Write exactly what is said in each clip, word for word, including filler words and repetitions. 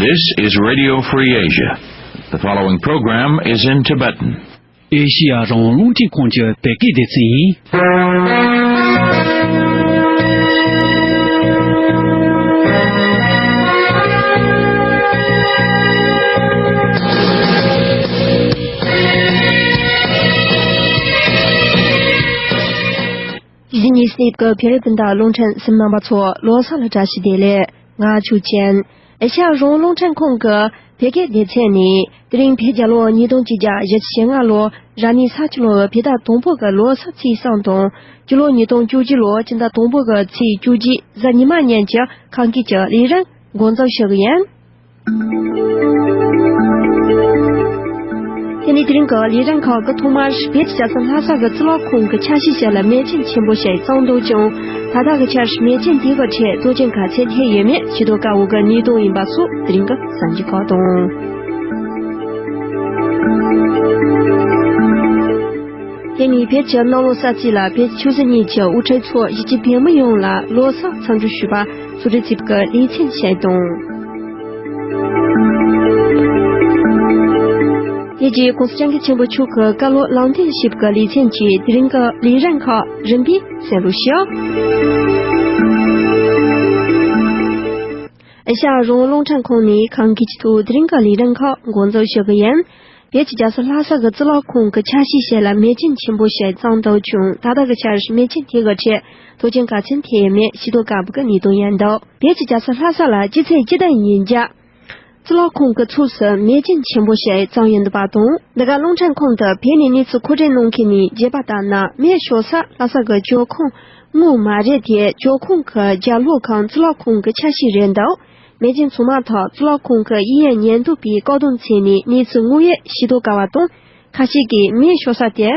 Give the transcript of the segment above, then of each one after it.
This is Radio Free Asia. The following program is in Tibetan. ཨེ་ཤི་ཡ་རང་དབང་རླུང་འཕྲིན་ཁང་གི་བོད་སྐད་སྡེ་ཚན་ཡིན། གཞིས་ཉི་སི་ནེབ་ཀྱི་བོད་རིགས་སྤུན་ཟླ་རླུང་འཕྲིན་གསན་མཁན་རྣམ་པ་ཚོ་ལོ་གསར་ལ་བཀྲ་ཤིས་བདེ་ལེགས། ང་ཆོས་ཅན། ཨེ་ཤ་ཡ་རང་དབང་རླུང་འཕྲིན་ཁང་གི་བོད་སྐད་སྡེ་ཚན་ནས། དེ་རིང་བོད་རྒྱལ་ལོ་ཉིས་སྟོང་གཅིག་བརྒྱ་བཞི་བཅུ་ཞེ་ལྔ་ལོ་རབ་གནས་ས་ཁྱི་ལོ་བོད་ཟླ་དང་པོ་གི་ལོ་གསར་ཚེས་གསུམ་དང་། སྤྱི་ལོ་ཉིས་སྟོང་བཅུ་གཅིག་ལོ་སྤྱི་ཟླ་དང་པོ་གི་ཚེས་བཅུ་གཅིག་གཟའ་ཉི་མ་ཉིན་གྱི་ཁམས་སྐད་ཀྱི་ལས་རིམ་འགོ་འཛུགས་ཞུ་གི་ཡིན། དེ་ནས་དེ་རིང་གི་ལས་རིམ་ཁག་གི་ཐོག་མར་བོད་ཀྱི་རྒྱལ་ས་ལྷ་ས་གི་གཙུག་ལག་ཁང་གི་ཆ་ཤས་ཤིག་ལ་མེ་ཅན་ཆེན་པོ་ཞིག་བརྩམས་འདུག་ཀྱང་། ད་ལྟ་གི་ཆར་མེ་ཅན་དེ་གི་ཁྲོད་དོན་རྐྱེན་ག་ཚད་ཐེབས་ཡོད་མེད་ཤེས་རྟོགས་དཀའ་བའི་གནས་སྟངས་ཡིན་པ་སོགས་དེ་རིང་གི་གསར་འགྱུར་ཁག་དང་། དེ་ནས་བོད་ཀྱི་གནམ་ལོ་གསར་ཚེས་ལ་བོད་ཆོས་སྲིད་གཉིས་ཀྱི་དབུ་ཁྲིད་ཚོ་གཞིས་བྱེས་བོད་མི་ཡོངས་ལ་ལོ་གསར་འཚམས་འདྲི་ཞུས་པ་གཙོ་སྒྲིག་བྱས་པའི་ལེ་ཚན་ཞིག་དང་། དེ་རྗེས་༸གོང་ས་༸སྐྱབས་མགོན་ཆེན་པོ་མཆོག་གི་བཀའ་སློབ་ལམ་སྟོན་ཞུས་པའི་ལེ་ཚན་གྱི་དེ་རིང་གི་ལས་རིམ་ཁག་རིམ་པས་གསན་རོགས་ཞུ། ཨེ་ཤ་ཡ་རང་དབང་རླུང་འཕྲིན་ཁང་ནས་ཁམས་སྐད་ཀྱི་ཐོག་དེ་རིང་གི་ལས་རིམ་ཁག་འགོ་འཛུགས་ཞུ་གི་ཡིན། བོད་ཀྱི་རྒྱལ་ས་ལྷ་ས་གི་གཙུག་ལག་ཁང་གི་ཆ་ཤས་ཤིག་ལ་མེ་ཅན་ཆེན་པོ་ཞིག་བརྩམས་འདུག་ཀྱང་། ད་ལྟ་གི་ཆར་མེ་ཅན་དེ་གི་ཁྲོད་དོན་རྐྱེན་ག་ཚད་ཐེབས་ཡོད་མེད་ཤེས་རྟོགས་དཀའ་བའི་གནས་སྟངས་ཡིན་འདུག་བོད་ཀྱི་རྒྱལ་ས་ལྷ་ས་ལ་སྤྱི་ཚེས་བཅུ་བདུན་ཉིན་རྒྱབ། གཙུག་ལག་ཁང་གི་ཕྱོགས་སུ་མེ་ཅན་ཆེན་པོ་ཞིག་བརྩམས་ཡོད་འདུག་པ་དང་། འདི་ག་རླུང་འཕྲིན་ཁང་དུ་བོད་ནས་གནས་ཚུལ་མཁོ་སྤྲོད་གནང་མཁན་ནས་བརྗོད་པ་ལྟར་ན། མེ་ཤོར་ས་ལྷ་ས་གི་ཇོ་ཁང་ངོ་མ་རེད་དེ། ཇོ་ཁང་གི་རྒྱབ་ལོགས་ཁང་གཙུག་ལག་ཁང་གི་ཆ་ཤས་རེད་འདུག་མེ་ཅན་ཚང་མ་ཐག་གཙུག་ལག་ཁང་གི་གཡས་གཡོན་ཉེན་རྟོག་པས་བཀག་སྡོམ་བྱས་ནས་གནས་ཚུལ་དངོས་ཡོད་ཤེས་རྟོགས་དཀའ་བ་དང་། ཁ་ཤས་ཀྱིས་མེ་ཤོར་ས་དེ་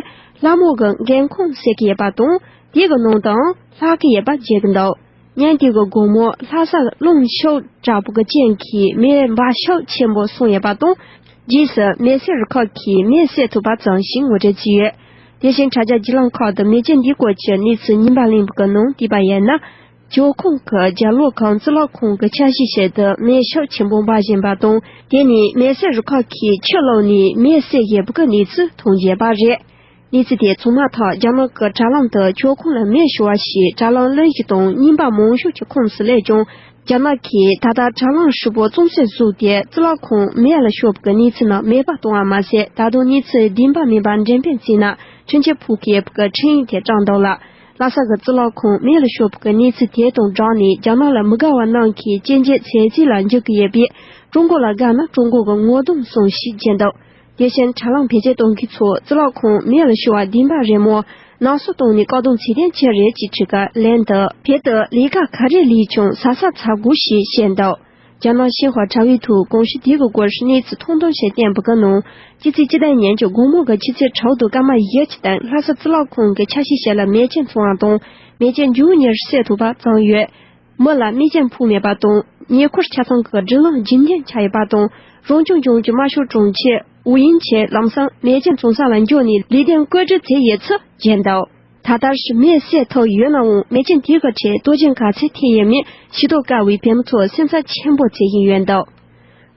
ལྷ་མོ་གི་མགོན་ཁང་ཟེར་གྱི་ཡོད་པ་དང་། དེ་གི་ནང་དུའང་ལྷག་གི་ཡོད་པ་བརྗོད་ཀྱི་འདུག་ཉིན་དེ་གི་དགོང་མོ་ལྷ་སར་རླུང་ཤུགས་དྲག་པོ་གི་རྐྱེན་གྱིས་མེ་འབར་ཤུགས་ཆེན་པོ་སོང་ཡོད་པ་དང་། རྗེས་སུ་མེ་གསོད་རུ་ཁག་གིས་མེ་གསོད་ཐུབ་པ་ཙམ་ཞིག་ངོ་སྤྲོད་བྱས་ཡོད། དེ་བཞིན་དྲ་རྒྱ་བརྒྱུད་ལམ་ཁག་ཏུ་མེ་ཅན་འདིའི་སྐོར་གྱི་གནས་ཚུལ་རྙིང་པ་གླེང་བའི་ནང་བལྟས་པ་ཡིན་ན། ཇོ་ཁང་གི་རྒྱབ་ལོགས་ཁང་གཙུག་ལག་ཁང་གི་ཆ་ཤས་ཤིག་ཏུ་མེ་ཤུགས་ཆེན་པོ་འབར་བཞིན་པ་དང་། དེ་ནས་མེ་གསོད་རུ་ཁག་གིས་ཕྱིར་ལོག་ནས་མེ་གསོད་བཞིན་པའི་གནས་ཚུལ་མཐོང་བཞིན་པ་རེད། གནས་ཚུལ་དེ་ཚང་མ་ཐག་རྒྱ་ནག་གི་དྲ་ལམ་དུ་ཇོ་ཁང་ལ་མེ་ཤོར་བ་ཞེས་དྲ་ལམ་གླེང་གཞི་དང་རྙིང་པ་མང་ཤོས་ཀྱི་ཁོངས་སུ་སླེབས་ཀྱང་། རྒྱ་ནག་གིས་ད་ལྟ་དྲ་ལམ་ཧྲིལ་པོ་གཙང་སེལ་བཟོས་ཏེ་གཙུག་ལག་ཁང་མེ་ལ་ཤོར་བའི་གནས་ཚུལ་རྣམས་མེད་པ་བཏང་བ་མ་ཟད། ད་དུང་གནས་ཚུལ་བདེན་པ་མིན་པ་འགྲེམས་སྤེལ་བྱས་ན་འཕྲིན་ཆད་ཕོག་གི་ཡོད་པའི་འཕྲིན་ཡིག་དེ་བཀྲམ་འདུག་ལ། ལྷ་ས་གི་གཙུག་ལག་ཁང་མེ་ལ་ཤོར་བའི་གནས་ཚུལ་དེ་དང་སྦྲགས་ནས། རྒྱ་ནག་ལ་མི་དགའ་བ་རྣམས་ཀྱིས་གཅེས་འཛིན་ཚད་གཞི་ལ་འཇུག་གི་ཡོད་པས། ཀྲུང་གོ་ལ་དགའ་ན་ཀྲུང་གོ་གི་ངོ་གདོང་བཟུང་ཞེས་བརྗོད་འདུག་དེ་བཞིན་དྲ་ལམ་བེད་སྤྱོད་གཏོང་མཁན་ཚོས་གཙུག་ལག་ཁང་མེ་ལ་ཤོར་བ་བདེན་པ་རེད་མོད། ནག་བསུབ་བཏང་ནས་བཀག་སྡོམ་བྱེད་དོན་ཅི་རེད་ཅེས་དྲིས་སྐབས། ལན་དུ། བོད་དུ་ལས་ཀ་ག་རེ་ལས་ཀྱང་ཟ་ས་ཟ་དགོས་ཞེས་བཤད་འདུག་རྒྱ་ནག་ཤིན་ཧྭ་དྲ་བའི་ཐོག་གོམས་གཤིས་དེ་གི་སྐོར་གནས་ཚུལ་ཐུང་ཐུང་ཞིག་བསྟན་པའི་ནང་། སྤྱི་ཚེས་བཅུ་བདུན་ཉིན་གྱི་དགོང་མོ་གི་ཆུ་ཚོད་དྲུག་དང་སྐར་མ་བཞི་གི་སྟེང་ལྷ་ས་གཙུག་ལག་ཁང་གི་ཆ་ཤས་ཤིག་ལ་མེ་ཅན་ཚང་བ་དང་། མེ་ཅན་མཇུག་གཉེར་སེལ་ཐུབ་པ་བརྩམས་ཡོད། མི་ལ་རྨས་སྐྱོན་ཕོག་མེད་པ་དང་། ཉེ་འཁོར་ཆ་ཚང་གི་སྒྲིག་ལམ་རྒྱུན་ལྡན་ཆགས་ཡོད་པ་དང་། རང་སྐྱོང་ལྗོངས་ཀྱི་དམར་ཤོག་གྲོང་ཁྱེར་ཝུ་ཡིན་གྱིས་ལམ་སང་མེ་ཅན་ཚང་ས་ལ་འབྱོར་ནས་ལས་དོན་བཀོད་སྒྲིག་བྱས་ཡོད་ཚུལ་བརྗོད་འདུག་ད་ལྟར་མེ་གསོད་ཐུབ་ཡོད་ནའང་། མེ་ཅན་དེ་གི་ཁྲོད་དོན་རྐྱེན་ག་ཚད་ཐེབས་ཡོད་མེད་ཤེས་རྟོགས་དཀའ་བས་བོད་མི་ཚོ་སེམས་འཚབ་ཆེན་པོ་བྱེད་བཞིན་ཡོད་འདུག་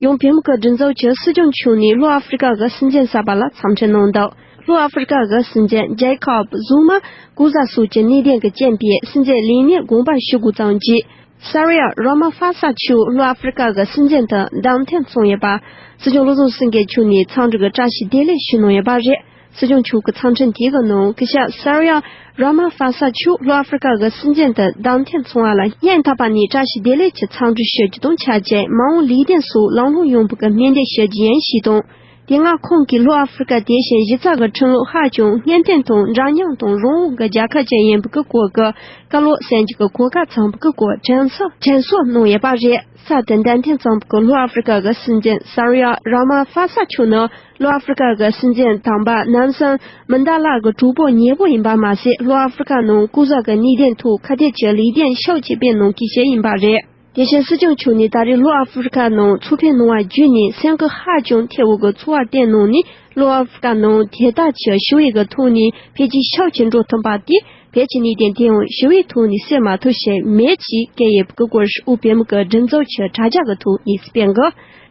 ཡང་བོད་མི་གི་སྒྲིག་འཛུགས་ཀྱི་སྲིད་སྐྱོང་མཆོག་ནས་ལྷོ་ཨ་ཧྥི་རི་ཀ་གི་སྲིད་འཛིན་གསར་པ་ལ་འཚམས་འདྲི་གནང་འདུག་ལྷོ་ཨ་ཧྥི་རི་ཀ་གི་སྲིད་འཛིན་ཇེ་ཁོབ་ཛུ་མ་སྐུ་གཟུགས་སོགས་ཀྱི་གནད་དོན་གྱི་རྐྱེན་པས་སྲིད་འཛིན་ལས་གནས་དགོངས་པ་ཞུ་དགོས་ཙམ་གྱིས། སར་ཡ་ར་མ་ཧྥ་ས་མཆོག་ལྷོ་ཨ་ཧྥི་རི་ཀ་གི་སྲིད་འཛིན་དུ་བདམས་ཐོན་སོང་ཡོད་པ། སྲིད་སྐྱོང་བློ་བཟང་སེང་གེ་མཆོག་ནས་འཚམས་འདྲི་གི་བཀྲ་ཤིས་བདེ་ལེགས་ཞུས་གནང་ཡོད་པ་རེད། སྲིད་སྐྱོང་མཆོག་གི་འཚམས་འཕྲིན་དེ་གི་ནང་། སྐུ་ཞབས་སར་ཡ་ར་མ་ཧྥ་ས་མཆོག་ལྷོ་ཨ་ཧྥི་རི་ཀ་གི་སྲིད་འཛིན་དུ་བདམས་ཐོན་སོང་བ་ལ་སྙིང་ཐག་པ་ནས་བཀྲ་ཤིས་བདེ་ལེགས་ཀྱི་འཚམས་འདྲི་ཞུ་རྒྱུ་དང་ཆབས་ཅིག་མ་འོངས་ལས་དོན་སོགས་ལམ་ལྷོང་ཡོང་བའི་སྨོན་འདུན་ཞུ་རྒྱུ་ཡིན་ཞེས་དང་། དེ་སྔ་ཁོང་གིས་ལྷོ་ཨ་ཧྥི་རི་ཀ་དེ་བཞིན་གཞི་རྩ་གི་ཁྲིམས་ལུགས་ཧ་ཅང་སྙན་སྟོབས་དང་འདྲ་མཉམ་དང་རང་དབང་གི་རྒྱལ་ཁབ་ཅིག་ཡིན་པའི་སྐོར་གྱི་བཀའ་སློབ་གསན་རྒྱུ་གི་གོ་སྐབས་བཟང་པོའི་སྐོར་དྲན་གསོ་དྲན་གསོ་གནང་ཡོད་པ་རེད། གསར་དུ་བདམས་ཐོན་བྱུང་བའི་ལྷོ་ཨ་ཧྥི་རི་ཀ་གི་སྲིད་འཛིན་སར་ཡ་ར་མ་ཧྥ་ས་མཆོག་ནི་ལྷོ་ཨ་ཧྥི་རི་ཀ་གི་སྲིད་འཛིན་དམ་པ་ནན་སན་མན་ད་ལ་གི་གྲོགས་པོ་ཉེ་པོ་ཡིན་པ་མ་ཟད། ལྷོ་ཨ་ཧྥི་རི་ཀ་ནང་ཀུན་བཟང་གི་གནད་དོན་ཐོག་ཁ་གཏད་ཀྱི་ལས་དོན་ཤུགས་ཆེ་སྤེལ་གནང་མཁན་ཞིག་ཡིན་པ་རེད། དེ་བཞིན་སྲིད་སྐྱོང་མཆོག་ནས་ད་རེས་ལྷོ་ཨ་ཧྥི་རི་ཀ་ནང་ཚོགས་ཕེབས་གནང་བ་བརྒྱུད་ནས་སེམས་ཁུར་ཧ་ཅང་ཐེབས་ཡོད་པའི་ཚོར་བ་བསྟན་གནང་ནས། ལྷོ་ཨ་ཧྥི་རི་ཀ་ནང་དེ་དག་ཅིག་ཞི་བའི་གི་ཐོག་ནས་འཕེལ་རྒྱས་ཤུགས་ཆེ་འགྲོ་ཐུབ་པ་དེ་ བོད་ཀྱི་གནས་སྟངས་དེ་ཡང་ཞི་བའི་ཐོག་ནས་སེལ་མ་ཐུབ་ཞིང་མེད་ཅེས་བཀོད་ཡོད་པའི་སྐོར་ཨུ་བོད་མི་གི་སྒྲིག་འཛུགས་ཀྱི་དྲ་རྒྱ་གི་ཐོག་གནས་ཚུལ་སྤེལ་འགོ།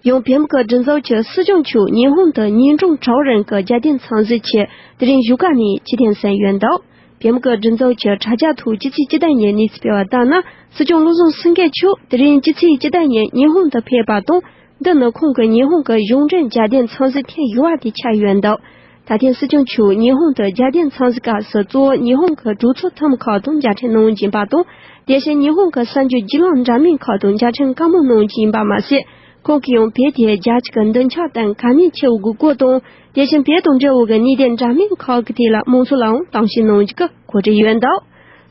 ཡང་བོད་མི་གི་སྒྲིག་འཛུགས་ཀྱི་སྲིད་སྐྱོང་མཆོག་ཉི་ཧོང་དུ་ཉིན་གྲངས་དྲུག་རིང་གི་རྒྱལ་བསྟན་འཚམས་གཟིགས་ཆེད་དེ་རིང་བཞུགས་སྒར་ནས་ཕྱིར་འཐེན་གསན་ཡོད་འདུག་བོད་མི་གི་སྒྲིག་འཛུགས་ཀྱི་དྲ་རྒྱ་ཐོག་སྤྱི་ཚེས་བཅུ་དང་གཉིས་གནས་ཚུལ་སྤེལ་བ་ལྟར་ན། སྲིད་སྐྱོང་བློ་བཟང་སེང་གེ་མཆོག་དེ་རིང་སྤྱི་ཚེས་བཅུ་དང་གཉིས་ཉི་ཧོང་དུ་ཕེབས་པ་དང་། འདི་ནི་ཁོང་གི་ཉི་ཧོང་གི་གཞུང་འབྲེལ་རྒྱལ་བསྟན་འཚམས་གཟིགས་ཐེངས་བཞི་བ་དེ་ཆགས་ཡོད་འདུག་ད་ཐེངས་སྲིད་སྐྱོང་མཆོག་ཉི་ཧོང་དུ་རྒྱལ་བསྟན་འཚམས་གཟིགས་སྐབས་སུ་གཙོ་བོ་ཉི་ཧོང་གི་གྲོས་ཚོགས་འཐུས་མི་ཁག་དང་མཇལ་འཕྲད་གནང་རྒྱུ་ཡིན་པ་དང་། དེ་བཞིན་ཉི་ཧོང་གི་གསར་འགྱུར་བརྒྱུད་ལམ་འདྲ་མིན་ཁག་དང་མཇལ་འཕྲད་བཀའ་མོལ་གནང་རྒྱུ་ཡིན་པ་མ་ཟད། ཁོང་གིས་ཡང་བོད་དེ་རྒྱལ་སྤྱི་གི་མདུན་ཕྱོགས་དང་གལ་གནད་ཆེ་བའི་དགོས་མཁོ་དང་། དེ་བཞིན་བོད་དང་འབྲེལ་བའི་གནད་དོན་འདྲ་མིན་ཁག་གི་ཐད་ལ་མང་ཚོགས་ལའང་གཏམ་བཤད་གནང་རྒྱུ་གི་གོ་སྒྲིག་ཡོད་འདུག་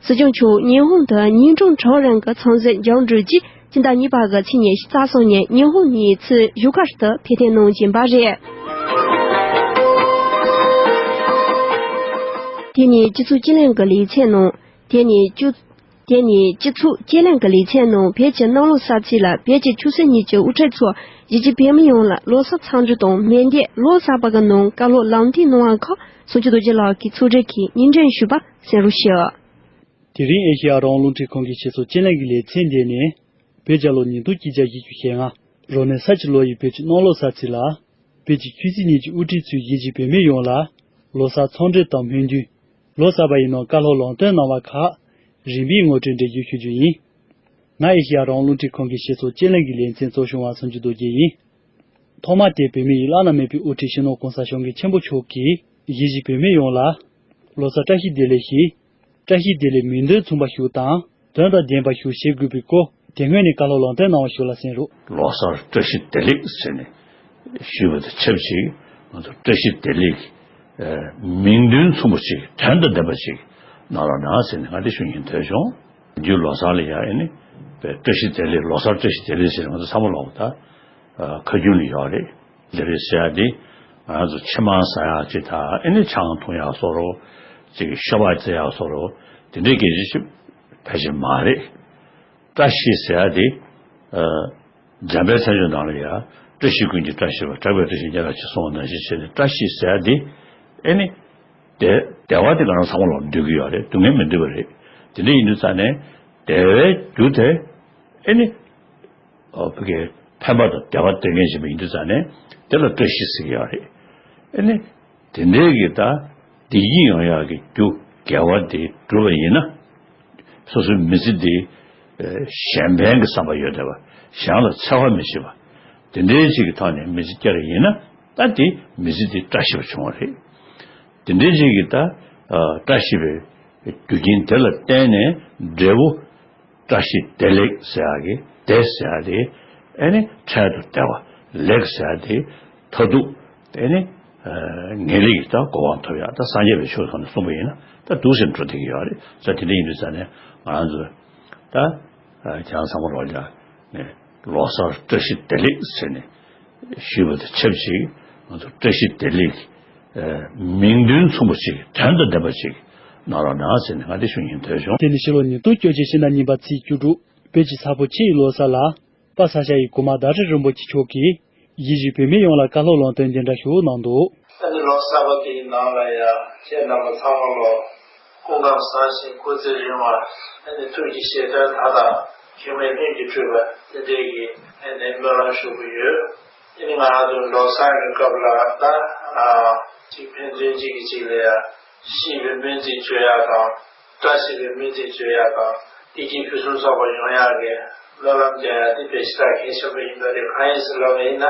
སྲིད་སྐྱོང་མཆོག་ཉི་ཧོང་དུ་ཉིན་གྲངས་དྲུག་རིང་གི་འཚམས་གཟིགས་མཇུག་འགྲིལ་རྗེས་སྤྱི་ཟླ་གཉིས་པ་གི་ཚེས་ཉི་ཤུ་རྩ་གསུམ་ཉིན་ཉི་ཧོང་ནས་ཚུར་བཞུགས་སྒར་དུ་ཕེབས་ཐོན་གནང་བཞིན་པ་རེད། དེ་ནས་སྤྱི་ཚོགས་སྤྱི་གླིང་གི་ལེ་ཚན་ནང་། དེ་ནས་སྤྱི། དེ་ནས་སྤྱི་ཚོགས་སྤྱི་གླིང་གི་ལེ་ཚན་ནང་བོད་ཀྱི་གནམ་ལོ་གསར་ཚེས་ལ་བོད་ཀྱི་ཆོས་སྲིད་གཉིས་ཀྱི་དབུ་ཁྲིད་ཚོ་གཞིས་བྱེས་བོད་མི་ཡོངས་ལ་ལོ་གསར་འཚམས་འདྲི་དང་སྨོན་འདུན། ལོ་གསར་པ་གི་ནང་བཀའ་སློབ་ལམ་སྟོན་གནང་བ་ཁག་གསུང་ཆོས་རྡོ་རྗེ་ལགས་ཀྱིས་ཕྱོགས་སྒྲིག་གིས་སྙན་སྒྲོན་ཞུས་པ་གསན་རོགས་ཞུ། དེ་རིང་ཨེ་ཤེ་ཡ་རང་དབང་རླུང་འཕྲིན་ཁང་གི་སྤྱི་ཚོགས་སྤྱི་གླིང་གི་ལེ་ཚན་འདི་ནས། བོད་རྒྱལ་ལོ་ཉིས་སྟོང་གཅིག་བརྒྱ་བཞི་བཅུ་ཞེ་ལྔ། རབ་གནས་ས་བྱི་ལོ་ཡི་བོད་ཀྱི་གནམ་ལོ་གསར་ཚེས་ལ། བོད་ཀྱི་ཆོས་སྲིད་གཉིས་ཀྱི་དབུ་ཁྲིད་ཚོས་གཞིས་བྱེས་བོད་མི་ཡོངས་ལ། ལོ་གསར་འཚམས་འདྲི་དང་སྨོན་འདུན། ལོ་གསར་པ་ཡི་ནང་བཀའ་སློབ་ལམ་སྟོན་གནང་བ་ཁག་རིམ་པས་ངོ་སྤྲོད་འགྲེལ་བརྗོད་ཞུ་རྒྱུ་ཡིན། ང་ཨེ་ཤེ་ཡ་རང་དབང་རླུང་འཕྲིན་ཁང་གི་སྤྱི་ཚོགས་སྤྱི་གླིང་གི་ལེ་ཚན་གཙོ་སྐྱོང་བ་གསུང་ཆོས་རྡོ་རྗེ་ཡིན། ཐོག་མ་དེ་བོད་མི་ཡི་བླ་ན་མེད་པའི་དབུ་ཁྲིད་སྤྱི་ནོར་༸གོང་ས་༸སྐྱབས་མགོན་ཆེན་པོ་མཆོག་གིས་གཞིས་བྱེས་བོད་མི་ཡོངས་ལ། ལོ་གསར་བཀྲ་ཤིས་བདེ་ལེགས་ཞེས། བཀྲ་ཤིས་བདེ་ལེགས་མིང་དོན་མཚུངས་པ་ཞིག་དང་དོན་དང་ལྡན་པ་ཞིག་བྱེད་དགོས་པའི་སྐོར་དེ་སྔོན་ནས་བཀའ་སློབ་ལམ་སྟོན་གནང་བ་ཞིག་ལ་གསན་རོགས། ལོ་གསར་བཀྲ་ཤིས་བདེ་ལེགས་ཟེར་ནས་ཞུས་པ་དང་ཆབས་ཅིག་ང་ཚོ་བཀྲ་ཤིས་བདེ་ལེགས་ཀྱི་མིང་དོན་མཚུངས་པ་ཅིག་དོན་དང་ལྡན་པ་ཅིག་གནང་རོགས་གནང་ཟེར་ནས་ང་དེ་ཞུ་སྙིང་འདོད་བྱུང་། རྒྱུ་ལོ་གསར་ལ་ཡང་ཨེ་ནི་བཀྲ་ཤིས་བདེ་ལེགས་ལོ་གསར་བཀྲ་ཤིས་བདེ་ལེགས་ཟེར་ནས་ང་ཚོ་ཚང་མ་ལོག་ད་ཁ་རྒྱུན་ལ་ཡོད་རེད། ལས་རེས་ཟེར་ཡ་དེ་ང་ཚོ་ཕྱི་མ་ཟ་ཡག་ཅིག་དང་ཨེ་ནི་ཆང་འཐུང་ཡག་བཟོ་རོགས་ཅིག་ཤོ་སྦག་རྩེ་ཡག་བཟོ་རོགས་དེ་འདྲའི་སྐད་ཆ་ཞིག་ཕལ་ཆེར་མ་རེད། བཀྲ་ཤིས་ཟེར་ཡ་དེ་འཇམ་དཔལ་མཚན་བརྗོད་ནང་ལ་ཡ་བཀྲ་ཤིས་ཀུན་གྱི་བཀྲ་ཤིས་པ་གྲགས་པའི་བཀྲ་ཤིས་ཉེ་རབས་ཀྱི་གསུང་བ་ནང་བཞིན་བྱས་ནས་བཀྲ་ཤིས་ཟེར་ཡ་དེ་ཨེ་ནི་བདེ་བདེ་བ་དེ་ང་རང་ཚང་མ་ལ་འདོད་ཀྱི་ཡོད་རེད། སྡུག་བསྔལ་མི་འདོད་པ་རེད། དེ་འདྲ་ཡིན་དུས་ཙང་ནས་བདེ་བའི་རྒྱུ་དེ་ཨེ་ནི། ཨོ་བོད་ཀྱི་ཕན་པ་དང་བདེ་བ་སྟེར་མཁན་ཞིག་ཡིན་དུས་ཙང་ནས་དེ་ལ་བཀྲ་ཤིས་ཟེར་གྱི་ཡོད་རེད། ཨ་ནི་དེ་འདྲའི་གི་ད་བདེ་སྐྱིད་ཡོང་ཡག་གི་རྒྱུ་དགེ་བ་དེ་བསྒྲུབས་པ་ཡིན་ན། སོ་སོའི་མི་ཚེ་འདི་གཞན་ཕན་གྱི་བསམ་པ་ཡོད་བསྡད་པ། གཞན་ལ་འཚེ་བ་མི་བྱེད་པ། དེ་འདྲའི་ཅིག་གི་ཐོག་ནས་མི་ཚེ་སྐྱེལ་བ་ཡིན་ན་ད་དེ་མི་ཚེ་འདི་བཀྲ་ཤིས་པ་བྱུང་བ་རེད། དེ་འདྲའི་ཅིག་གི་ད་བཀྲ་ཤིས་པའི་རྒྱུ་རྐྱེན་དེ་ལ་བརྟེན་ནས་འབྲས་བུ། བཀྲ་ཤིས་བདེ་ལེགས་ཟེར་ཡག་གི་བདེ་ཟེར་ཡག་དེ་ཨེ་ནི་འཕྲལ་དུ་བདེ་བ། ལེགས་ཟེར་ཡག་དེ་མཐར་ཐུག་ཨེ་ནི་ངེས་ལེགས་ཀྱི་ད་གོ་འཕང་ཐོབ་ཡག་ད་སངས་རྒྱས་པའི་ཆོས་ཁོ་ན་གསུངས་པ་ཡིན་ན་ད་འདུག་སེ་འགྲོ་བསྡད་ཀྱི་ཡོད་རེད། ས་དེ་འདྲ་ཡིན་དུས་ཙང་ནས་ང་རང་ཚོ་ད་ཁྱེད་རང་ཚང་མ་རོགས་ལ་ནས་ལོ་གསར་བཀྲ་ཤིས་བདེ་ལེགས་ཟེར་ནས་ཞུས་པ་དང་ཆབས་ཅིག་ང་ཚོ་བཀྲ་ཤིས་བདེ་ལེགས་ཀྱི་མིང་དོན་མཚུངས་པ་ཅིག་དོན་དང་ལྡན་པ་ཅིག་གནང་རོགས་གནང་ཟེར་ནས་ང་དེ་ཞུ་སྙིང་འདོད་བྱུང་། དེ་ནི་ཕྱི་ལོ་ཉིས་སྟོང་བཅོ་བརྒྱད་ཕྱི་ཟླ་གཉིས་པ་ཚེས་བཅུ་དྲུག་བོད་ཀྱི་ས་ཕོ་ཆེ་ཡི་ལོ་གསར་ལ། པ་ས་ཤ་ཡི་གོང་མ་ཟླ་སྒྲོན་རིན་པོ་ཆེ་མཆོག་གིས་གཞིས་བྱེས་བོད་མི་ཡོངས་ལ་བཀའ་སློབ་ལམ་སྟོན་འདི་འདྲ་ཞིག་གནང་འདུག་ཨ་ནི་ལོ་གསར་པ་དེའི་ནང་ལ་ཡང་ཁྱེད་རྣམ་པ་ཚང་མ་ལོ་སྐུ་ཁམས་བཟང་ཞིང་སྐུ་ཚེ་རིང་བ། ཨ་ནི་ཐུགས་ཀྱི་བཞེད་དོན་མཐའ་དག་མཁྱེན་མའི་ལྷུན་གྱིས་གྲུབ་པ་དེ་འདྲའི་གི་ཨ་ནི་སྨོན་ལམ་ཞུ་གི་ཡོད། ཨ་ནི་ང་ཚོ་ལོ་གསར་གྱི་སྐབས་ལ་ད་ཨ་ཅིག་ཕན་ཚུན་གཅིག་གིས་གཅིག་ལ་ཡང་ཤིས་པའི་སྨོན་ཚིག་བརྗོད་ཡག་དང་། བཀྲ་ཤིས་པའི་སྨོན་ཚིག་བརྗོད་ཡག་དང་བདེ་སྐྱིད་ཕུན་སུམ་ཚོགས་པ་ཡོང་ཡག་གི་སྨོན་ལམ་རྒྱག་ཡག་དེ་དཔེ་ཞེ་དྲག་གལ་ཆེན་པོ་ཡིན་པ་རེད། གང་ཡིན་ཟེར་ལབ་པ་ཡིན་ན་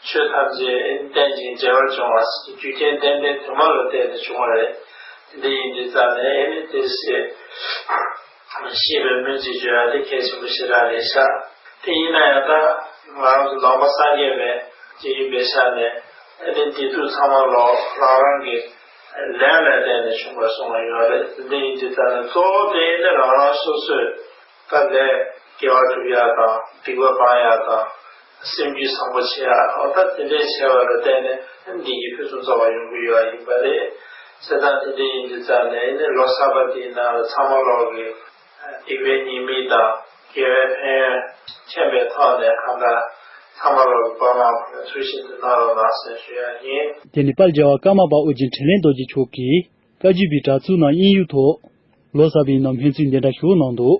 ཆོས་ཐམས་ཅད་རྟེན་ཅིང་འབྲེལ་བར་འབྱུང་བ་ཟེར་གྱི་རྒྱུ་རྐྱེན་གཏན་གཏན་དུ་མ་ལ་བརྟེན་ནས་བྱུང་བ་རེད། དེ་འདྲ་ཡིན་དུས་ཙང་ནས་ཨེ་ནི་དེ་ཟེར་ཤེས་པའི་སྨོན་ཚིག་བརྗོད་ཡག་དེ་གལ་ཆེན་པོ་ཞེ་དྲག་རེད་ཤག་དེ་ཡིན་ན་ཡང་ད་ང་རང་ཚོ་ནང་པ་སངས་རྒྱས་པའི་སྤྱི་ཡིན་པའི་ཆ་ནས་ཨེ་ནི་བདེ་སྡུག་ཚང་མ་ལོ་རང་རང་གི་ལན་ལ་བརྟེན་ནས་བྱུང་བར་གསུངས་པ་ཡོད་རེད། དེ་འདྲ་ཡིན་དུས་ཙང་ནས་གཙོ་བོ་དེ་ནི་རང་རང་སོ་སོས་ད་ལས་དགེ་བ་སྒྲུབ་ཡག་དང་སྡིག་པ་སྤང་ཡག་དང་སེམས་རྒྱུད་བཟང་པོ་བྱེད་ཡག་འོ་ད་དེ་འདྲའི་བྱས་པ་ལ་བརྟེན་ནས་བདེ་སྐྱིད་ཕུན་སུམ་ཚོགས་པ་ཡོང་གི་ཡོད་ཡིན་པ་རེད། བྱས་ཙང་དེ་འདྲ་ཡིན་དུས་ཙང་ནས་ནི་ལོ་གསར་པ་དེའི་ནང་ལ་ཚང་མ་ལོག་གི་སྡིག་པའི་ཉེས་དམིགས་དང་དགེ་བའི་ཕན་ཡོན་མཁྱེན་པའི་ཐོག་ནས་གང་ལྟར་ཚང་མ་ལོག་གི་དཔའ་མང་བོ་ལ་ཚུལ་བཞིན་དུ་གནང་རོགས་གནང་ཟེར་ཞུ་ཡག་ཡིན། དེ་ནི་དཔལ་རྒྱལ་བ་ཀརྨ་པ་ཨོ་རྒྱན་འཕྲིན་ལས་རྡོ་རྗེ་མཆོག་གིས་བཀའ་བརྒྱུད་པའི་གྲྭ་ཚུགས་ནང་དབྱིན་ཡིག་ཐོག་ལོ་གསར་པའི་ནང་སྨོན་ཚིག་འདི་འདྲ་ཞུ་གནང་འདུག་